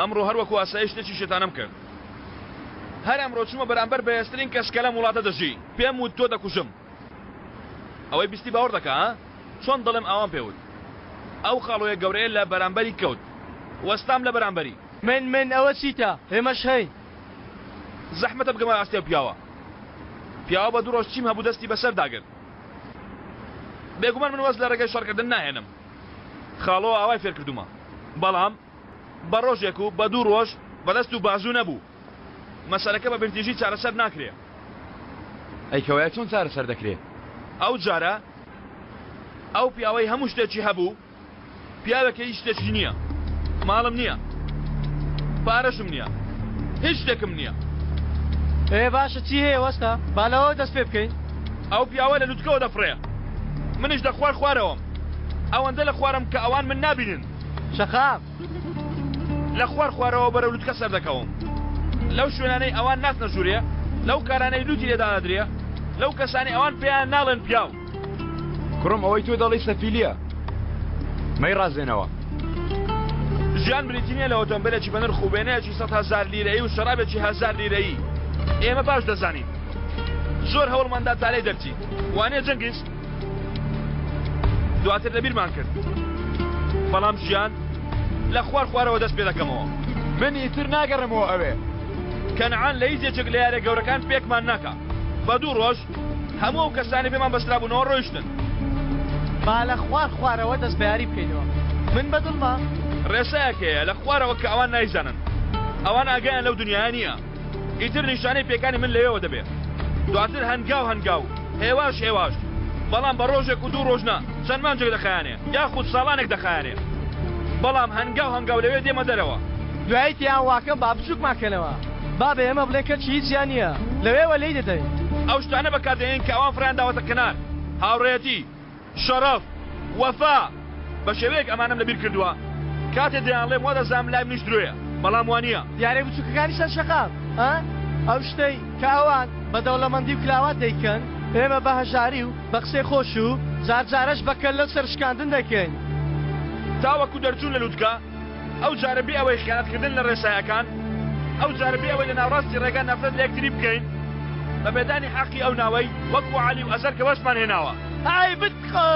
ئەمڕۆ هەر وەکو ئاسایی شتێکی شێتانەم کرد. هەر ئەمڕۆ چوومە بەرامبەر بەهێزترین کەس کە لەم وڵاتە دەژی. پێم وت تۆ دەکوژم. ئەوەی بیستی باوەڕ دەکا ها؟ چۆن دەڵێم ئاوام پێ وت. ئەو خاڵۆیە گەورەیە لە بەرامبەری کەوت. وەستام لە بەرامبەری. من من ئەوە چیتە؟ ئێمەش هەین. زەحمەتە بگەمە ئاستی ئەو پیاوە. پیاوە بە دوو ڕۆژ چیم هەبوو دەستی بەسەر داگرت. بێگومان من واز لە ڕێگای شەڕکردن ناهێنم. خاڵۆ ئاوای فێر کردوومە. بەڵام بە ڕۆژێک و بە دوو ڕۆژ بە دەست و بازوو نەبوو. مەسەلەکە بە بیرتیژی چارەسەر ناکرێ. ئەی کەوایە چۆن چارەسەر دەکرێ؟ ئەو جارە ئەو پیاوەی هەموو شتێکی هەبوو، پیاوێکە هیچ شتێکی نییە. ماڵم نییە. پارەشم نییە. هیچ شتێکم نییە. ئێ باشە چی هەیە وەستا؟ با لەوەوە دەست پێ بکەین. ئەو پیاوە لە لوتکەوە دەفڕێ. منیش لە خوار خوارەوەم. ئەوەندە لە خوارم کە ئەوان من نابینن. شەقام. لە خوار خوارەوە بەرەو لوتکە سەردەکەوم. لەو شوێنانەی ئەوان ناچنە ژوورێ، لەو کارانەی لوتی لێ دانادرێ، لەو کەسانەی ئەوان پێیان ناڵێن پیاو. کوڕم ئەوەی تۆ دەڵێی سەفیلیە. مەیڕازێنەوە. ژیان بریتی نییە لە ئۆتۆمبێلێکی بەنرخ و وێنەیەکی 100,000 لیرەیی و شەرابێکی هەزار لیرەیی. ئێمە باش دەزانین. زۆر هەوڵمان دا تا لێی دەرچین. وانییە جەنگیز؟ دواتر لەبیرمان کرد. بەڵام ژیان لە خوار خوارەوە دەست پێ دەکەمەوە. من ئیتر ناگەڕێمەوە ئەوێ. کەنعان لە هیچ یەکێک لە یارە گەورەکان پێکمان ناکا. بە دوو ڕۆژ هەموو ئەو کەسانەی پێمان بەسترابوونەوە ڕۆیشتن. با لە خوار خوارەوە دەست بە یاری بکەینەوە. من بە دڵمە. ڕێسایەک هەیە لە خوارەوە کە ئەوان نایزانن. ئەوان ئاگایان لەو دنیایە نییە. ئیتر نیشانەی پێکانی من لەوێوە دەبێ. دواتر هەنگاو هەنگاو، هێواش هێواش، بەڵام بە ڕۆژێک و دوو ڕۆژ نا، چەند مانگێک دەخایەنێ، یاخود ساڵانێک دەخایەنێ. بەڵام هەنگاو هەنگاو لەوێ دێمە دەرەوە. دوایی تێیان واکەم با بچووکمان کەنەوە. با بە ئێمە بڵێن کەچی هیچیان نییە. لەوێوە لێی دەدەین. ئەو شتانە بەکار دێنین کە ئەوان فڕێیان داوەتە کەنار، هاوڕێیەتی، شەڕەف، وەفا، بە شێوەیەک ئەمانەم لەبیر کردووە، کاتێ دەیانڵێم وا دەزانم لای منیش درۆیە، بەڵام وانییە. یاریە بچووکەکانی سەر شەقام، ئا؟ ئەو شتەی کە ئەوان بە دەوڵەمەندی و کلاوات دەیکەن، ئێمە بە هەژاری و بە قسەی خۆش و جار جارەش بە کەللە و سەرشکاندن دەیکەین. تاوەکو دەرچوون لە لوتکە، ئەو جارە بێ ئەوەی خیانەتکردن لە ڕێسایەکان، ئەو جارە بێ ئەوەی لە ناوەڕاستی ڕێگا نەفرەت لە یەکتری بکەین، بە پێدانی حەقی ئەو ناوەی وەکو عەلی و ئەزەر کە بەشمان هێناوە. ئای بتخۆ!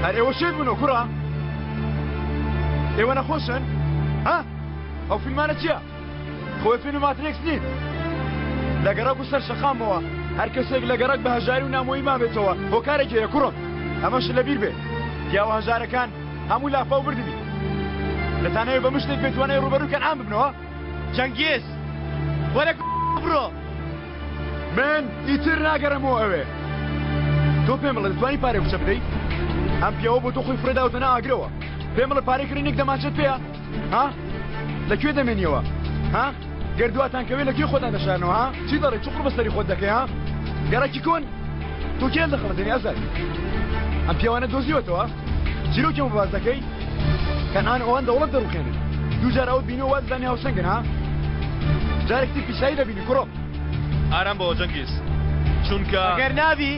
هەر ئێوە شێت بوون کوڕە؟ ئێوە نەخۆشن؟ ها؟ ئەو فیلمانە چییە؟ خۆ فیلم ماترێکس نین. لە گەڕەک و سەر شەقامەوە هەر کەسێک لە گەڕەک بە هەژاری و نامۆیی مابێتەوە هۆکارێکی هەیە کوڕم ئەمەشت لەبیر بێ پیاوە هەژارەکان هەموو لافاو بردنی دەتانەوێ بە مشتێک بێ توانای ڕووبەرووی کەنعان ببنەوە؟ جەنگیز وەرە بڕۆ. من ئیتر ناگەڕێمەوە ئەوێ. تۆ پێم بڵێ دەتوانی پارەی کچە بدەیت؟ ئەم پیاوە بۆ تۆ خۆی فڕێداوتە ناو ئاگرەوە. پێم بڵێ پارەی کڕینێک دەمانچەت پێیە؟ ها؟ لە کوێ دەمێنیەوە؟ ها؟ گەر دواتان کەوێ لە کوێ خۆتان دەشارنەوە ها؟ چی دەڵێی چ قوڕ بەسەری خۆت دەکەی ها؟ گەڕەکی کۆن؟ تۆ کێ دەخەڵەتێنی ئەزەل؟ ئەم پیاوانە دۆزیوەتەوە؟ چیرۆکیان بۆ باس دەکەی؟ کەنعان ئەوان دەوڵەت دەڕوخێنن. دووجار ئەوت بینیوە وا دەزانی هاوسەنگن ها؟ جارێک تر پیسایی دەبینی کوڕم. ئارام بەوە جەنگیز چونکە. ئەگەر نابی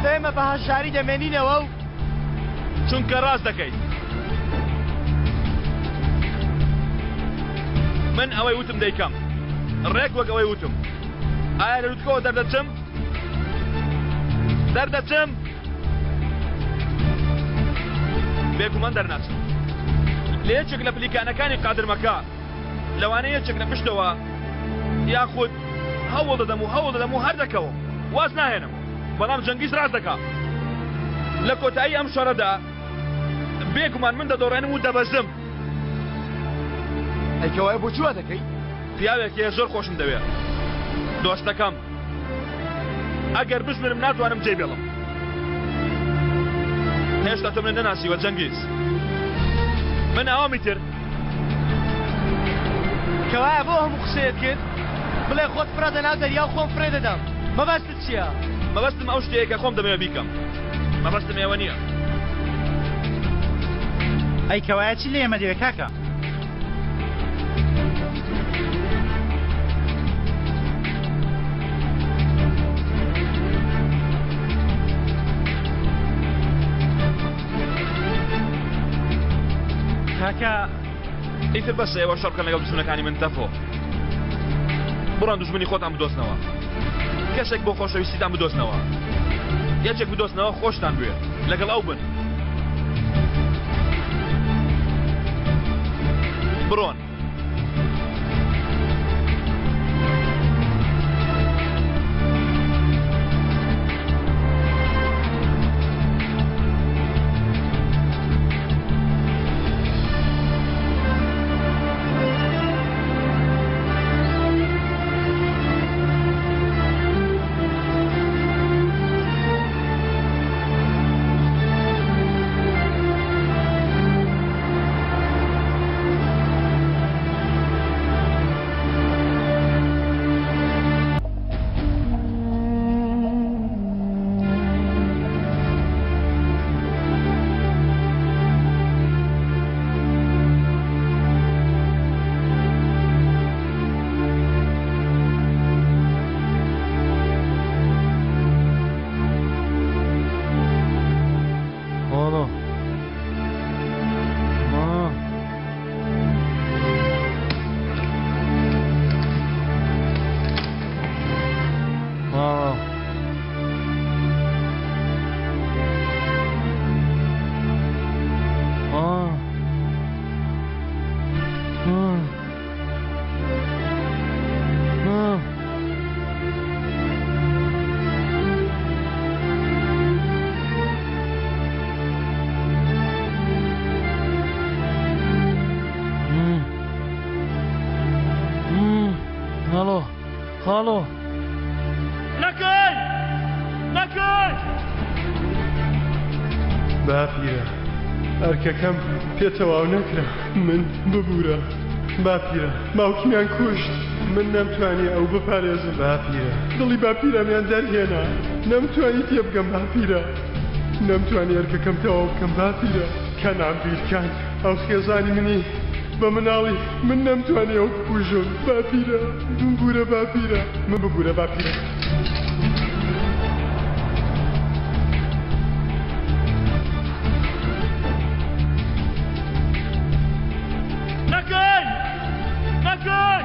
ئێمە بە هەژاری دەمێنینەوە و. چونکە ڕاست دەکەیت. من ئەوەی وتم دەیکەم. ڕێک وەک ئەوەی وتم. ئایا لە لوتکەوە دەردەچم؟ دەردەچم؟ بێگومان دەرناچم. لە یەکێک لە پلیکانەکانی قادرمەکە، لەوانەیە یەکێک لە پشتەوە یاخود هەوڵ دەدەم و هەوڵ دەدەم و هەر دەکەوم. واز ناهێنم. بەڵام جەنگیز ڕاست دەکا. لە کۆتایی ئەم شەڕەدا بێگومان من دەدۆڕێنم و دەبەزم. ئەی کەوایە بۆچی وا دەکەی؟ پیاوێک هەیە زۆر خۆشم دەوێ. دۆستەکەم. ئەگەر بشمرم ناتوانم جێی بێڵم. هێشتا تۆ منت نەناسیوە جەنگیز. من ئاوامی تر. کەوایە بۆ هەموو قسەیەت کرد؟ بڵێ خۆت فڕەدە ناو دەریا و خۆم فڕێ دەدەم. مەبەستت چییە؟ مەبەستم ئەو شتەیە کە خۆم دەمەوێ بیکەم. مەبەستم ئێوە نییە. ئەی کەوایە چی لە ئێمە دەوێ کاکە؟ کاکە ئیتر بەسە ئێوە شەڕ بکەن لەگەڵ دوژمنەکانی من تەفۆ بڕۆن دوژمنی خۆتان بدۆزنەوە کەسێک بۆ خۆشەویستیتان بدۆزنەوە یەکێک بدۆزنەوە خۆشتان بوێ لەگەڵ ئەو بن بڕۆن. خاڵۆ خاڵۆ نەکەی نەکەی باپیرە ئەرکەکەم پێ تەواو نەکرا من ببورە باپیرە باوکمیان کوشت من نەمتوانی ئەو بپارێزم باپیرە دڵی باپیرەمیان دەرهێنا نەمتوانی تێبگەم باپیرە نەمتوانی ئەرکەکەم تەواو بکەم باپیرە کەنعان بیرکان ئەو خێزانی منی بە مناڵی من نەمتوانی ئەو بکوژم باپیرە بمبورە باپیرە من ببورە باپیرە. نەکەی نەکەی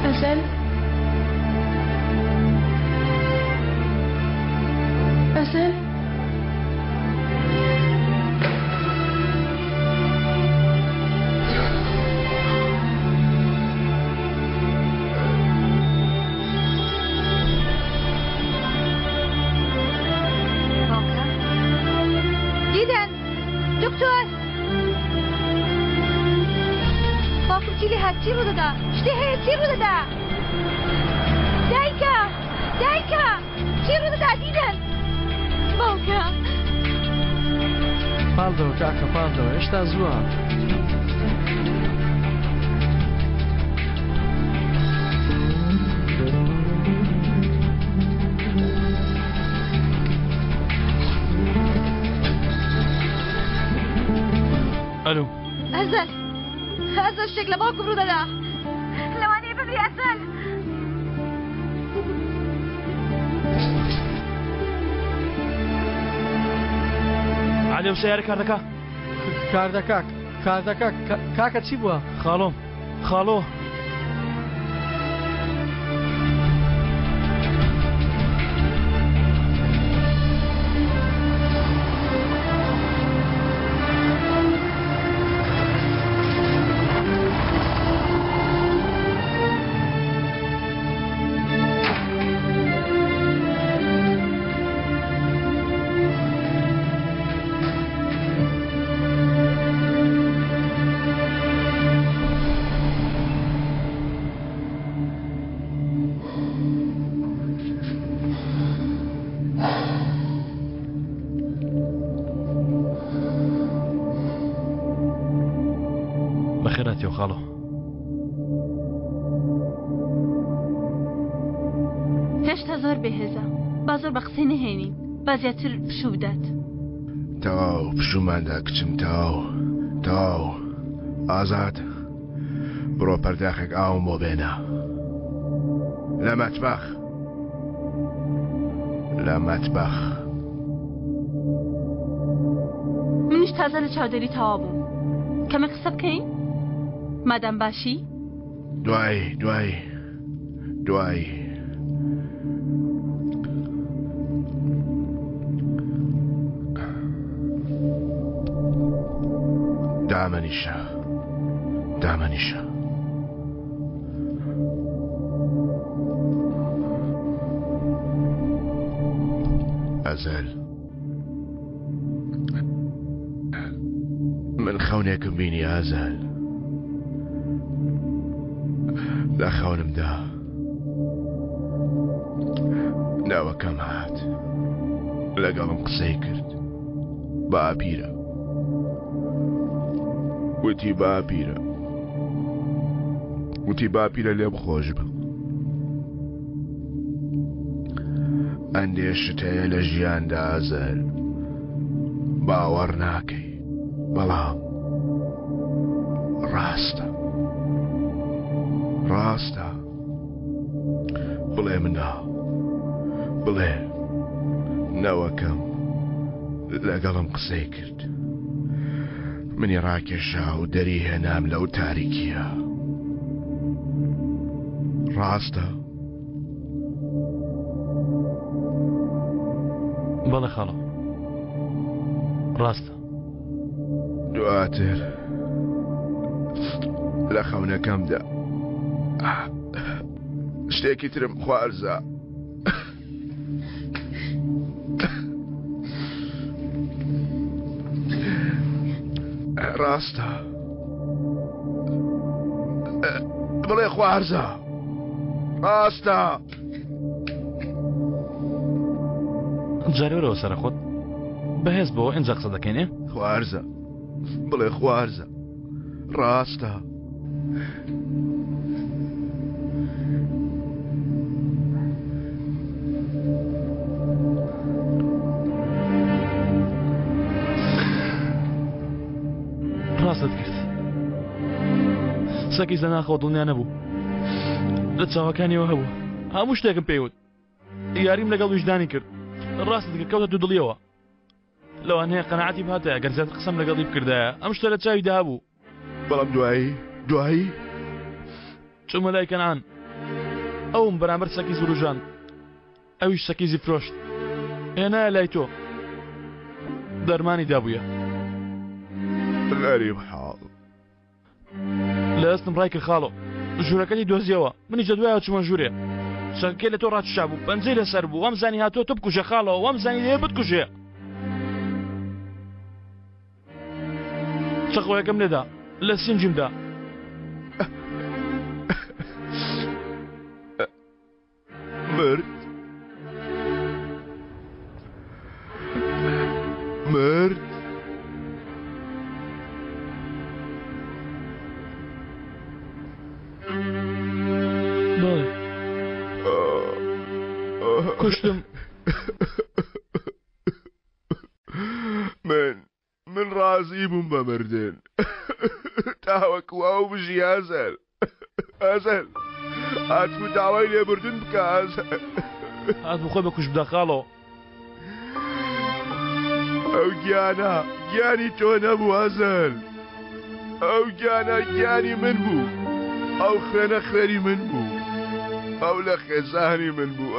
ئەزەل. ئەزەل. باوکە دیدەن دکتۆر باوکم چی لێ هات چی ڕوودەدا شتێ هەیە چی ڕوودەدا دایکە دایکە چی ڕوودەدا دیدەن باوکە پاڵدەوە کاکە پاڵدەوە هێشتا زووە. ئەلو ئەزەل ئەزەل شتێک لە باوکم ڕوودەدا لەوانەیە بمری ئەزەل عەلی ئەو سەیارە کار دەکا؟ کار دەکا کار دەکا کاکە چی بووە؟ خاڵۆم خاڵۆ. بەخێراتیەوە خاڵۆ. هێشتا زۆر بێهێزە با زۆر بە قسەی نەهێنین با زیاتر پشوو بدات. تەواو پشووماندا کچم تەواو تەواو ئازاد بڕۆ پەرداخێک ئاوم بۆ بێنە لە مەتبەخ لە مەتبەخ. منیش تازە لە چاودێری تەواو بووم کەمێک قسە بکەین مادام باشی؟ دوایی دوایی دوایی. دامەنیشە دامەنیشە. ئەزەل من خەونێکم بینی ئازال لە خەونمدا ناوەکەم هات لەگەڵم قسەی کرد باپیرە وتی باپیرە وتی باپیرە لێم خۆش بە ئەندێ شت هەیە لە ژیاندا ئازەر باوەڕ ناکەی بەڵام ڕاستە ڕاستە بڵێ مناڵ بڵێ نەوەکەم لەگەڵم قسەی کرد منی ڕاکێشا و دەری هێنام لەو تاریکیە ڕاستە؟ بەڵێ خاڵۆ ڕاستە. دواتر لە خەونەکەمدا شتێکی ترم خوارزا. ڕاستە بڵێ خوارزا ڕاستە جارێ وەرەوە سەرە خۆت بەهێز بۆ ئینجا قسە دەکەین ئێ خوارزە بڵێ خوارزە ڕاستە ڕاستت کرد سەکیز لە ناخەوە دڵنیا نەبوو لە چاوەکانیەوە هەبوو هەموو شتێکم پێیوت یاریم لەگەڵ ویژدانی کرد ڕاستت کرد کەوتە دوو دڵیەوە لەوانەیە قەناعەتی بهاتایە گەر زیاتر قسەم لەگەڵی بکردایە ئەم شتە لە چاویدا هەبوو. بەڵام دوایی دوایی چوومە لای کەنعان ئەوم بەرامبەر سەکیز وروژاند ئەویش سەکیزی فرۆشت. هێنایە لای تۆ دەرمانی دابوویە. غەریب حاڵ. لە دەستم ڕای کرد خاڵۆ ژوورەکەتی دۆزیەوە منیش لە دوایەوە چوومە ژوورێ چەکەکەی لە تۆ ڕاکیشا بوو پەنجەی لەسەر بوو وام زانی هاتووە تۆ بکوژێ خاڵۆ وام زانی دەیەوێ بتکوژێ چەقۆیەکەم لێدا لە سینگیم دا. مرد مرد بەڵێ کوشتم. من من ڕازی بووم بە مردن تاوەکو ئەو بژی ئازەر ئازەر هاتبوو داوای لێبوردن بکە ئازەر هاتبوو خۆی بەکوشت بدا خاڵۆ. ئەو گیانە گیانی تۆ نەبوو ئازەر ئەو گیانە گیانی من بوو ئەو خوێنە خوێنی من بوو ئەو لە خێزانی من بوو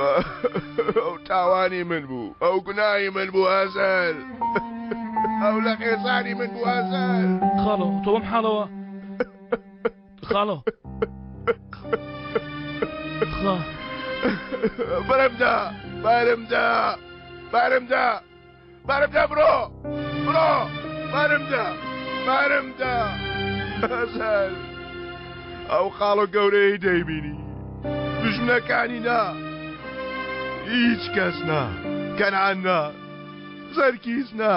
ئەو تاوانی من بوو ئەو گوناهی من بوو ئازەر ئەو لە خێزانی من بوو ئازەر خاڵۆ تۆ بەم حاڵەوە خاڵۆ خا بەرمدا بارمدا بارمدا بارمدا بڕۆ بڕۆ بارمدا بارمدا ئازەر ئەو خاڵۆ گەورەی دەیبینی دوژمنەکانی نا هیچ کەس نا کەنعان نا زەرکیس نا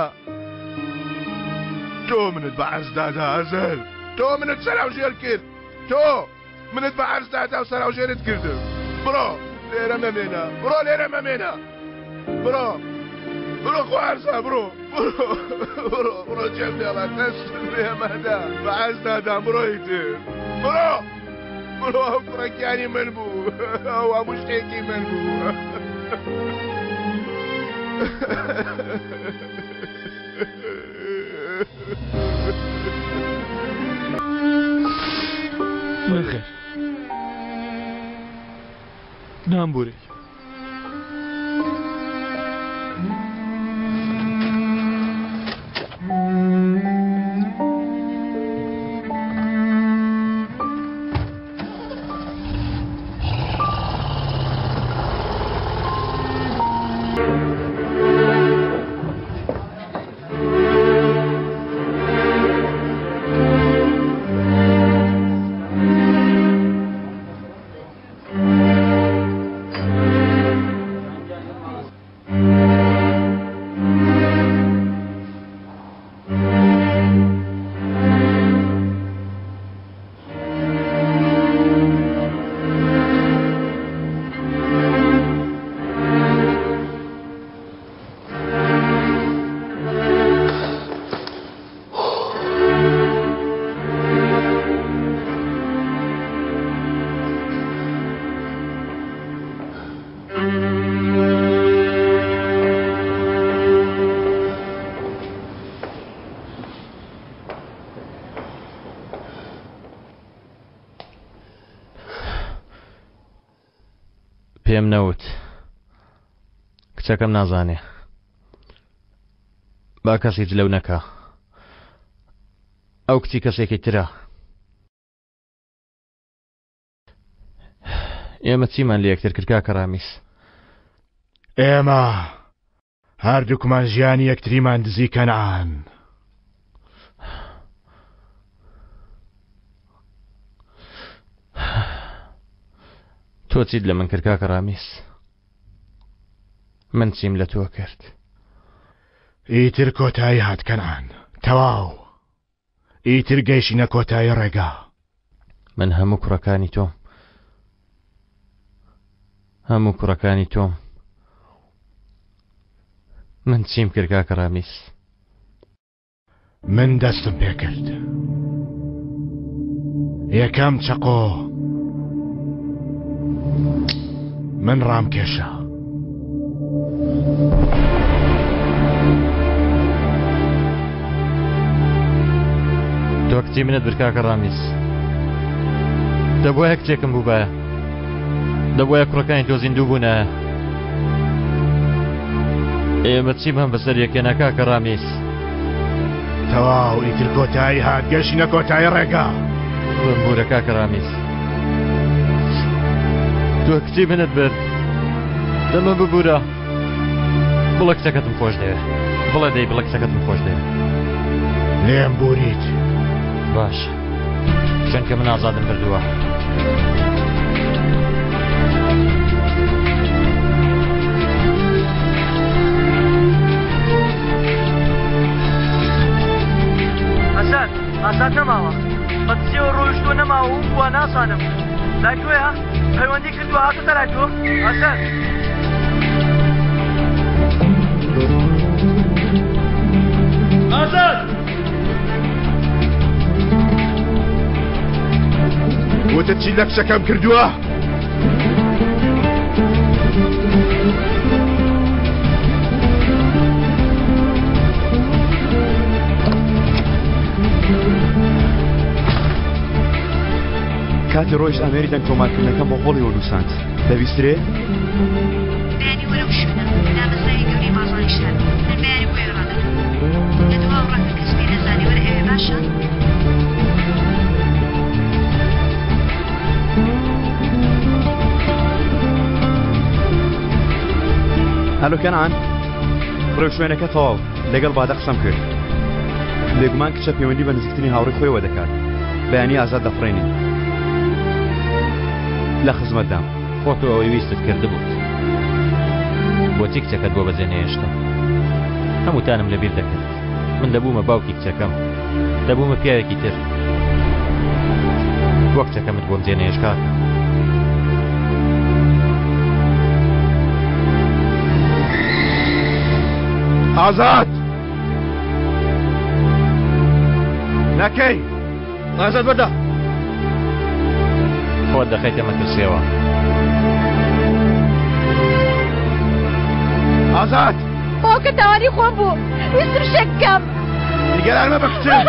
تۆ منت بە عەرز دادا ئەزەر تۆ منت سەراوژێر کرد تۆ منت بە عەرز دادا و سەراوژێرت کردم بڕۆ لێرە مەمێنە بڕۆ لێرە مەمێنە بڕۆ بڕۆ خوارزا بڕۆ بڕۆ بڕۆ بڕۆ جێم لێڵە دەست لێمەدا بە عەرز دادام بڕۆ ئیتر بڕۆ بڕۆ ئەو کوڕە گیانی من بوو ئەو هەموو شتێکی من بوو. نەخێر نامبورێ. پێم نەوت کچەکەم نازانێ با کەس هیچ لەو نەکا ئەو کچی کەسێکی ترە ئێمە چیمان لە یەکتر کرد کاکە ڕامیس؟ ئێمە هەردووکمان ژیانی یەکتریمان دزی کەنعان. تۆ چیت لە من کرد کاکە ڕامیس؟ من چیم لە تۆ کرد؟ ئیتر کۆتایی هات کەنعان، تەواو. ئیتر گەیشتینە کۆتایی ڕێگا. من هەموو کوڕەکانی تۆم. هەموو کوڕەکانی تۆم. من چیم کرد کاکە ڕامیس؟ من دەستم پێ کرد. یەکەم چەقۆ من ڕامکێشا. تۆ کچی منت برد کاکە ڕامیس. دەبوایە کچێکم بووبایە. دەبوایە کوڕەکانی تۆ زیندوو بوونایە. ئێمە چیمان بەسەر یەکێنا کاکە ڕامیس؟ تەواو ئیتر کۆتایی هات گەشتینە کۆتایی ڕێگا. بمبورە کاکە ڕامیس. تۆ کچی منت برد. دەمە ببورە. بڵێ کچەکەتم خۆش دەوێ. بڵێ دەی بڵێ کچەکەتم خۆش دەوێ. لێم بوریت. باش. چونکە من ئازادم بردووە. ئازاد ئازاد نەماوە بە دزیەوە ڕۆیشتووە نەماوە و بووە نازانم لای تۆیە پەیوەندی کردووە هاتۆتە لای تۆ ئازاد ئازاد وتت چی لە کچەکەم کردووە؟ کاتی ڕۆیشت ئامێری دەنگ تۆمارکردنەکەم بۆ قۆڵیەوە نووساند دەبیسترێ؟ بەیانی وەرە و شوێنە دامەزراوی گەورەی بازاڕی شار من بەیانی بۆ ئێرە ڕادەکەم لە دواوە ڕاکە کەس پێی نەزانێ وەرە ئەوێ باشە؟ هەلۆ کەنعان ڕێوشوێنەکە تەواو لەگەڵ بادە قسەم کرد بێگومان کچە پەیوەندی بە نزیکترین هاوڕێی خۆیەوە دەکات بەیانی ئازاد دەفڕێنین لە خزمەتدام. خۆ تۆ ئەوەی ویستت کردبووت. بۆچی کچەکەت بۆ بەجێ نەهێشتم؟ هەمووتانم لەبیر دەکرد. من دەبوومە باوکی کچەکەم. دەبوومە پیاوێکی تر. بۆ کچەکەمت بۆم جێ نەهێشت کاکە؟ ئازاد! نەکەی! ئازاد بەردە! خۆت دەخەیتە مەترسیەوە. ئازاد! باوکە تاوانی خۆم بوو ویستم شتێک بکەم. نیگەران مەبە کچم.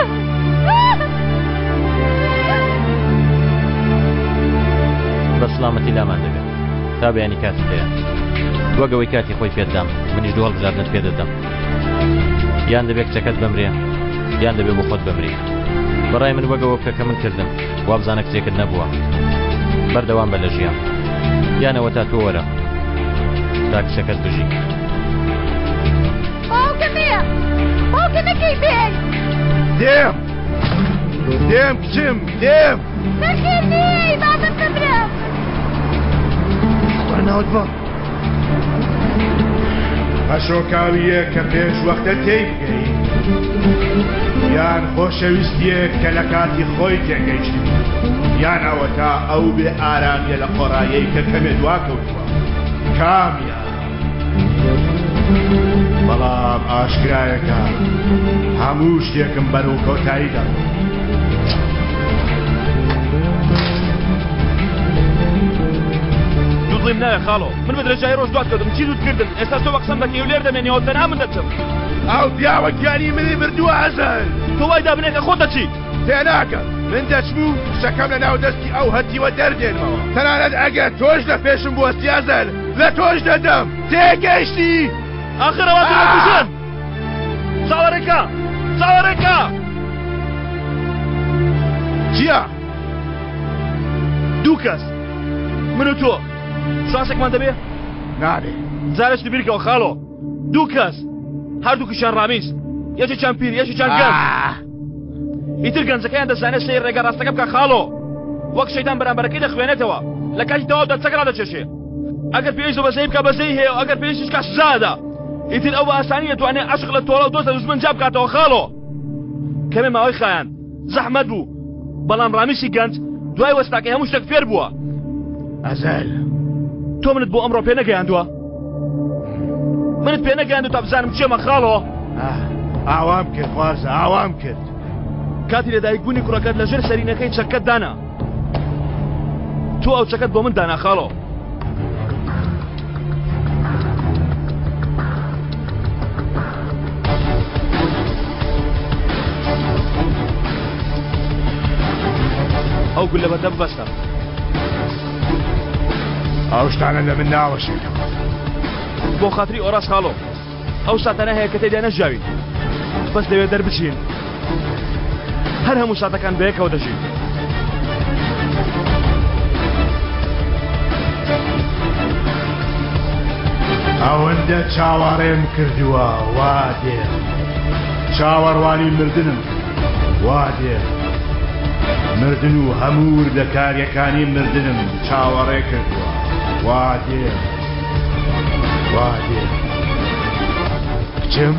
بە سڵامەتی لامان دەبێت تا بەیانی کاتت هەیە وەک ئەوەی کاتی خۆی پێت دام منیش دوو هەڵبژاردنت پێ دەدەم یان دەبێت کچەکەت بمرێ یان دەبێ بۆ خۆت بمری بەڕای من وەک ئەوە بکە کە من کردم وابزانە کچێکت نەبووە بەردەوام بە لە ژیان یانەوە تا تۆ وەرە تا کچەکەت بژی باوکە مێ باوکە نەکەی بێ دێم دێم کچم دێم نەخێر نێی با من بمرم خوا ناوت بە پەشۆکاوییەک کە پێش وەختە تێی بگەی یان خۆشەویستیەک کە لە کاتی خۆی تێگەیشتبی یان ئەوەتا ئەو بێ ئارامیە لە قۆڕایەی کە کەمێ دواکەوتووە کامیان بەڵام ئاشکرایە کە هەموو شتێکم بەرەو کۆتایی دەڕۆ. دوودڵیم ناوێ خاڵۆ من بە درێژایی ڕۆژ دوات کەوتم چی دووت کردم ئێستا تۆ بە قسەم دەکەی و لێر دەمێنیەوە تەنها من دەچم ئەو پیاوە گیانی منی بردووە ئەزەل تۆ وای دابنێ کە خۆت دەچیت تێناگەم من دەچم و کچەکەم لە ناو دەستی ئەو هەتیوە دەردێنمەوە تەنانەت ئەگەر تۆش لە پێشم بوەستی ئەزەل لە تۆش دەدەم تێگەیشتی ئاخر ئەوە تۆ دەکوژن چاوەڕێکە چاوەڕێکە چییە دوو کەس من و تۆ شانسێکمان دەبێ نابێ جارێکی بیرکەوە خاڵۆ دوو کەس هەردووکیشیان ڕامیز یەکێکیان پیر یەکێکیان گەنج ئیتر گەنجەکەیان دەزانێت سەیر ڕێگا ڕاستەکە بکە خاڵۆ وەک شەیتان بەرامبەرەکەی دەخوێنێتەوە لە کاتی تەواودا چەک ڕادەکێشێ ئەگەر پێویست بە بەزەیی بکە بەزەیی هەیە و ئەگەر پێویستیش کە سزادا ئیتر ئەو بە ئاسانی دەتوانێت عەشق لە تۆڵە و دۆست لە دوژمن جیا بکاتەوە خاڵۆ کەمێ ماوەی خایاند زەحمەت بوو بەڵام ڕامیسی گەنج دوای وەستاکەی هەموو شتێک فێر بووە ئەزەل تۆ منت بۆ ئەمڕۆ پێ نەگەیاندووە منت پێ نەگەیاندو تا بزانم چێمە خاڵۆ ئاوام کرد خوارزە ئاوام کرد کاتی لەدایک بوونی کوڕەکەت لەژێر سەرینەکەی چەکەت دانا تۆ ئەو چەکەت بۆ من دانا خاڵۆ ئەو گولە بەردە ببەستە ئەو شتانە لە من ناوەشێتەوە بۆ خاتری ئۆراس خاڵۆ. ئەو ساتانە هەیە کە تێیدا نەژیاوین بەس لەوێ دەربچین هەر هەموو ساتەکان بەیەکەوە دەژین. ئەوەندە چاوەڕێم کردووە وا دێم چاوەڕوانی مردنم کرد وا دێم مردن و هەموو وردەکاریەکانی مردنم چاوەڕێ کردووە وا دێم وا دێم کچم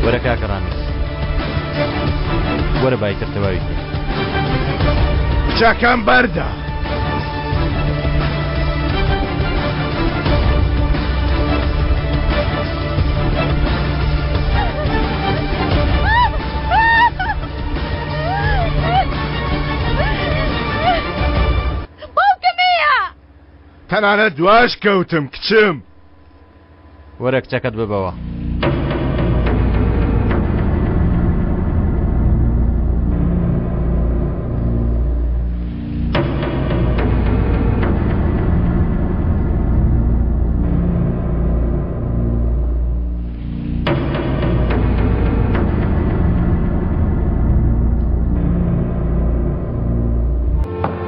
وەرە کاکە ڕامیز وەرە با ئیتر تەواوی کەین. کچەکەم بەردە. باوکم هەیە. تەنانەت دواش کەوتم کچم. وەرە کچەکەت ببەوە.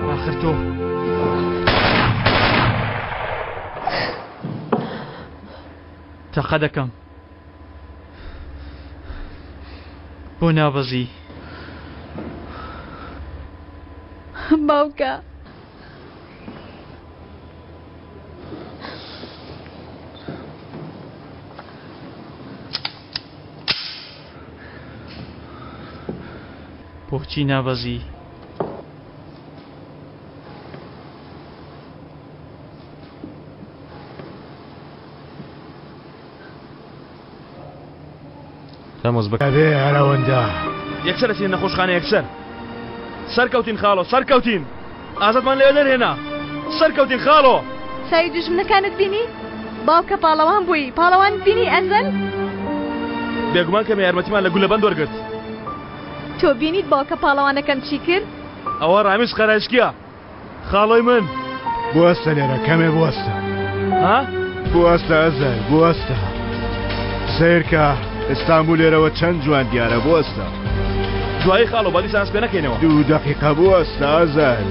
ئاخر تۆ تەقە دەکەم بۆ نابەزی. باوکە. بۆچی نابەزی؟ تەموز بکە. ئەبێ هەر ئەوەندە. یەکسەر ئەچینە نەخۆشخانە یەکسەر. سەرکەوتین خاڵۆ سەرکەوتین ئازادمان لەوێ دەرهێنا سەرکەوتین خاڵۆ. چاوی دوژمنەکانت بینی؟ باوکە پاڵەوان بووی پاڵەوانت بینی ئەزەل؟ بێگومان کەمێ یارمەتیمان لە گولەبەند وەرگرت. تۆ بینیت باوکە پاڵەوانەکەم چی کرد؟ ئەوە ڕامیز قەرایشکیە خاڵۆی من. بوەستە لێرە کەمێ بوەستە. ها؟ بوەستە ئەزەل بوەستە. سەیرکە ئیستانبول لێرەوە چەند جوان دیارە بوەستە. دوایی خاڵۆ با دیسان پێ نەکەینەوە. دوو دەقیقە بوەستە ئەزەل.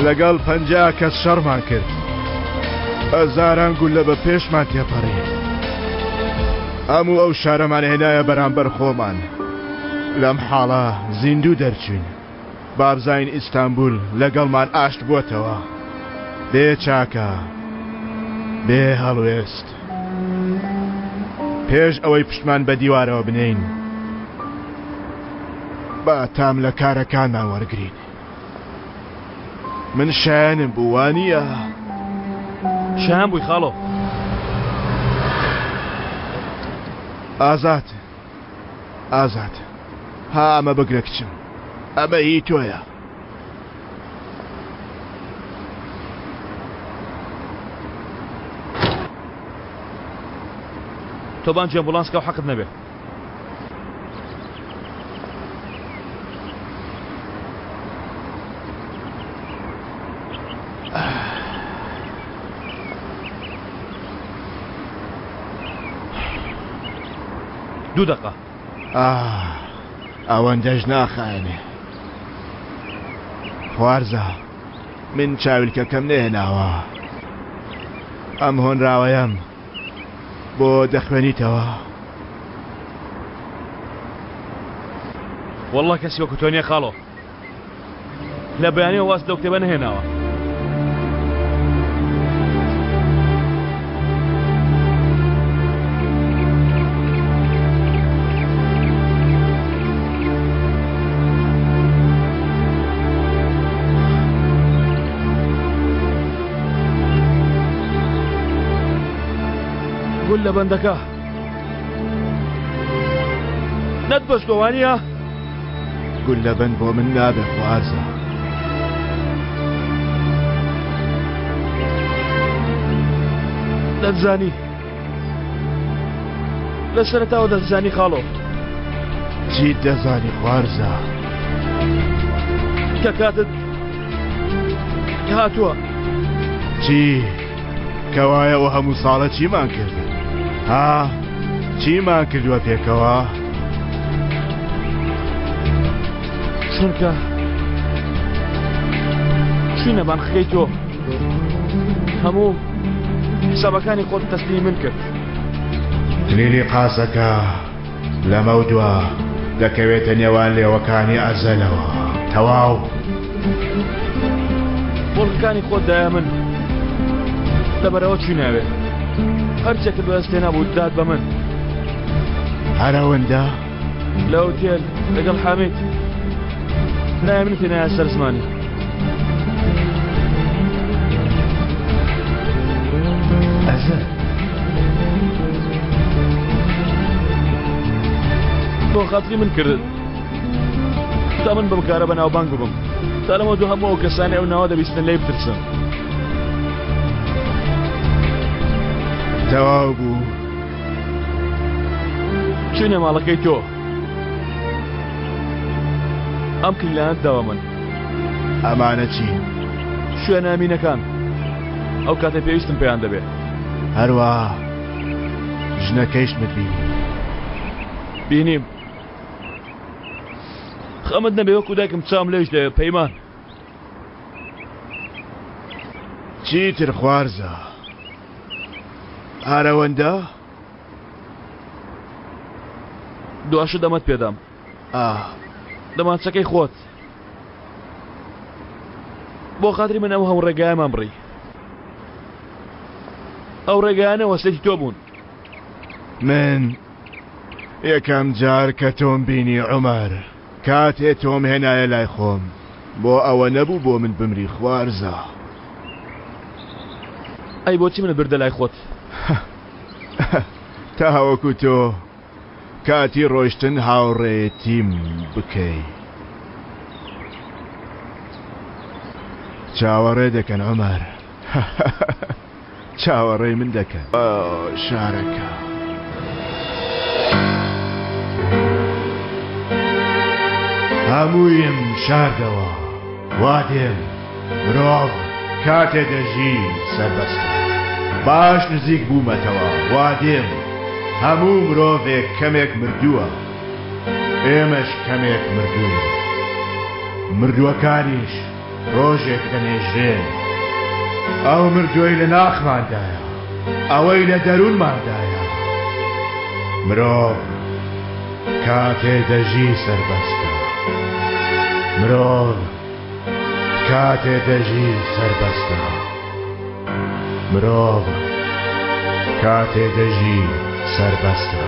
لەگەڵ 50 کەس شەڕمان کرد. هەزاران گوللە بە پێشمان تێپەڕی. هەموو ئەو شارەمان هێنایە بەرامبەر خۆمان. لەم حاڵە زیندوو دەرچووین. بابزانین ئیستانبول لەگەڵمان ئاشت بووەتەوە. بێ چاکە، بێ هەڵوێست. پێش ئەوەی پشتمان بە دیوارەوە بنێین، با تام لە کارەکانمان وەرگرین. من شایەنم بوو، وانییە؟ شایەن بووی خاڵۆ. ئازاد، ئازاد ها ئەمە بگرە کچم ئەمە هی تۆیە. تۆ بانگی ئەمبوڵانس کە و حەقت نەبێ. دوو دەقە. ئاه ئەوەندەش ناخایەنێ. خوارزا من چاویلکەکەم نەهێناوە. ئەم هۆنراوەیەم بۆ دەخوێنیتەوە؟ وەڵڵا کەسی وەکو تۆ نییە خاڵۆ. لە بەیانیەوە واز لەو کتێبە نەهێناوە. گول لە بەندەکە نەتبەستوە وانییە؟ گوللەبەند بۆ من نابێ خوارزا. دەتزانی لە سەرەتاوە دەتزانی خاڵۆ. چیت دەزانی خوارزا؟ کە کاتت هاتووە. چی؟ کەوایە ئەو هەموو ساڵە چیمان کرد؟ ها؟ چیمان کردووە پێکەوە؟ چونکە چوینە بانقەکەی تۆ هەموو حسابەکانی خۆت تەسلیمی من کرد. کلیلی قاسەکە لەمەودوا دەکەوێتە نێوان لێوەکانی ئەزەلەوە. تەواو. مڵکەکانی خۆت دایە من. لەبەرئەوە چووینە ئەوێ. هەرچێکت بەدەست هێنابوو دات بە من. هەر ئەوەندە؟ لە ئوتێل لەگەڵ حامید ناوی منت هێنایە سەر زمانی. ئەزەل. بۆ خاتری من کردت تا من بەم کارە بەناوبانگ ببم تا لەمە دوو هەموو ئەو کەسانەی ئەو ناوە دەبیستن لێی بترسن. تەواو بوو. چوینە ماڵەکەی تۆ ئەم کلیلانەت داوە من. ئەمانە چین؟ شوێنە ئەمینەکان ئەو کاتەی پێویستم پێیان دەبێ. هەروا ژنەکەیشمت بینی. بینیم. خەمت نەبێ وەکو دایکم چاوم لێش دەوێ پەیمان. چیتر خوارزا. هەر ئەوەندە؟ دواشت دەمەت پێدام. ئاه. دەمانچەکەی خۆت. بۆ خاتری من ئەو هەموو ڕێگایەمان بڕی. ئەو ڕێگایانە وەسێتی تۆ بوون. من یەکەم جار کە تۆم بینی عومەر کاتێ تۆم هێنایە لای خۆم بۆ ئەوە نەبوو بۆ من بمری خوارزا. ئەی بۆچی منت بردە لای خۆت؟ تاوەکو تۆ کاتی ڕۆیشتن هاوڕێیەتیم بکەی. چاوەڕێ دەکەن عومەر. چاوەڕێی من دەکەن. شارەکە. هەموویم شاردەوە. وا دێم. مرۆڤ کاتێ دەژی سەربەستە. باش نزیک بوومەتەوە. وا دێم. هەموو مرۆڤێک کەمێک مردووە. ئێمەش کەمێک مردووین. مردووەکانیش ڕۆژێک دەنێژرێن. ئەو مردووەی لە ناخماندایە، ئەوەی لە دەروونماندایە. مرۆڤ کاتێ دەژی سەربەستە. مرۆڤ کاتێ دەژی سەربەستە. مرۆڤ کاتێ دەژی سەربەستە.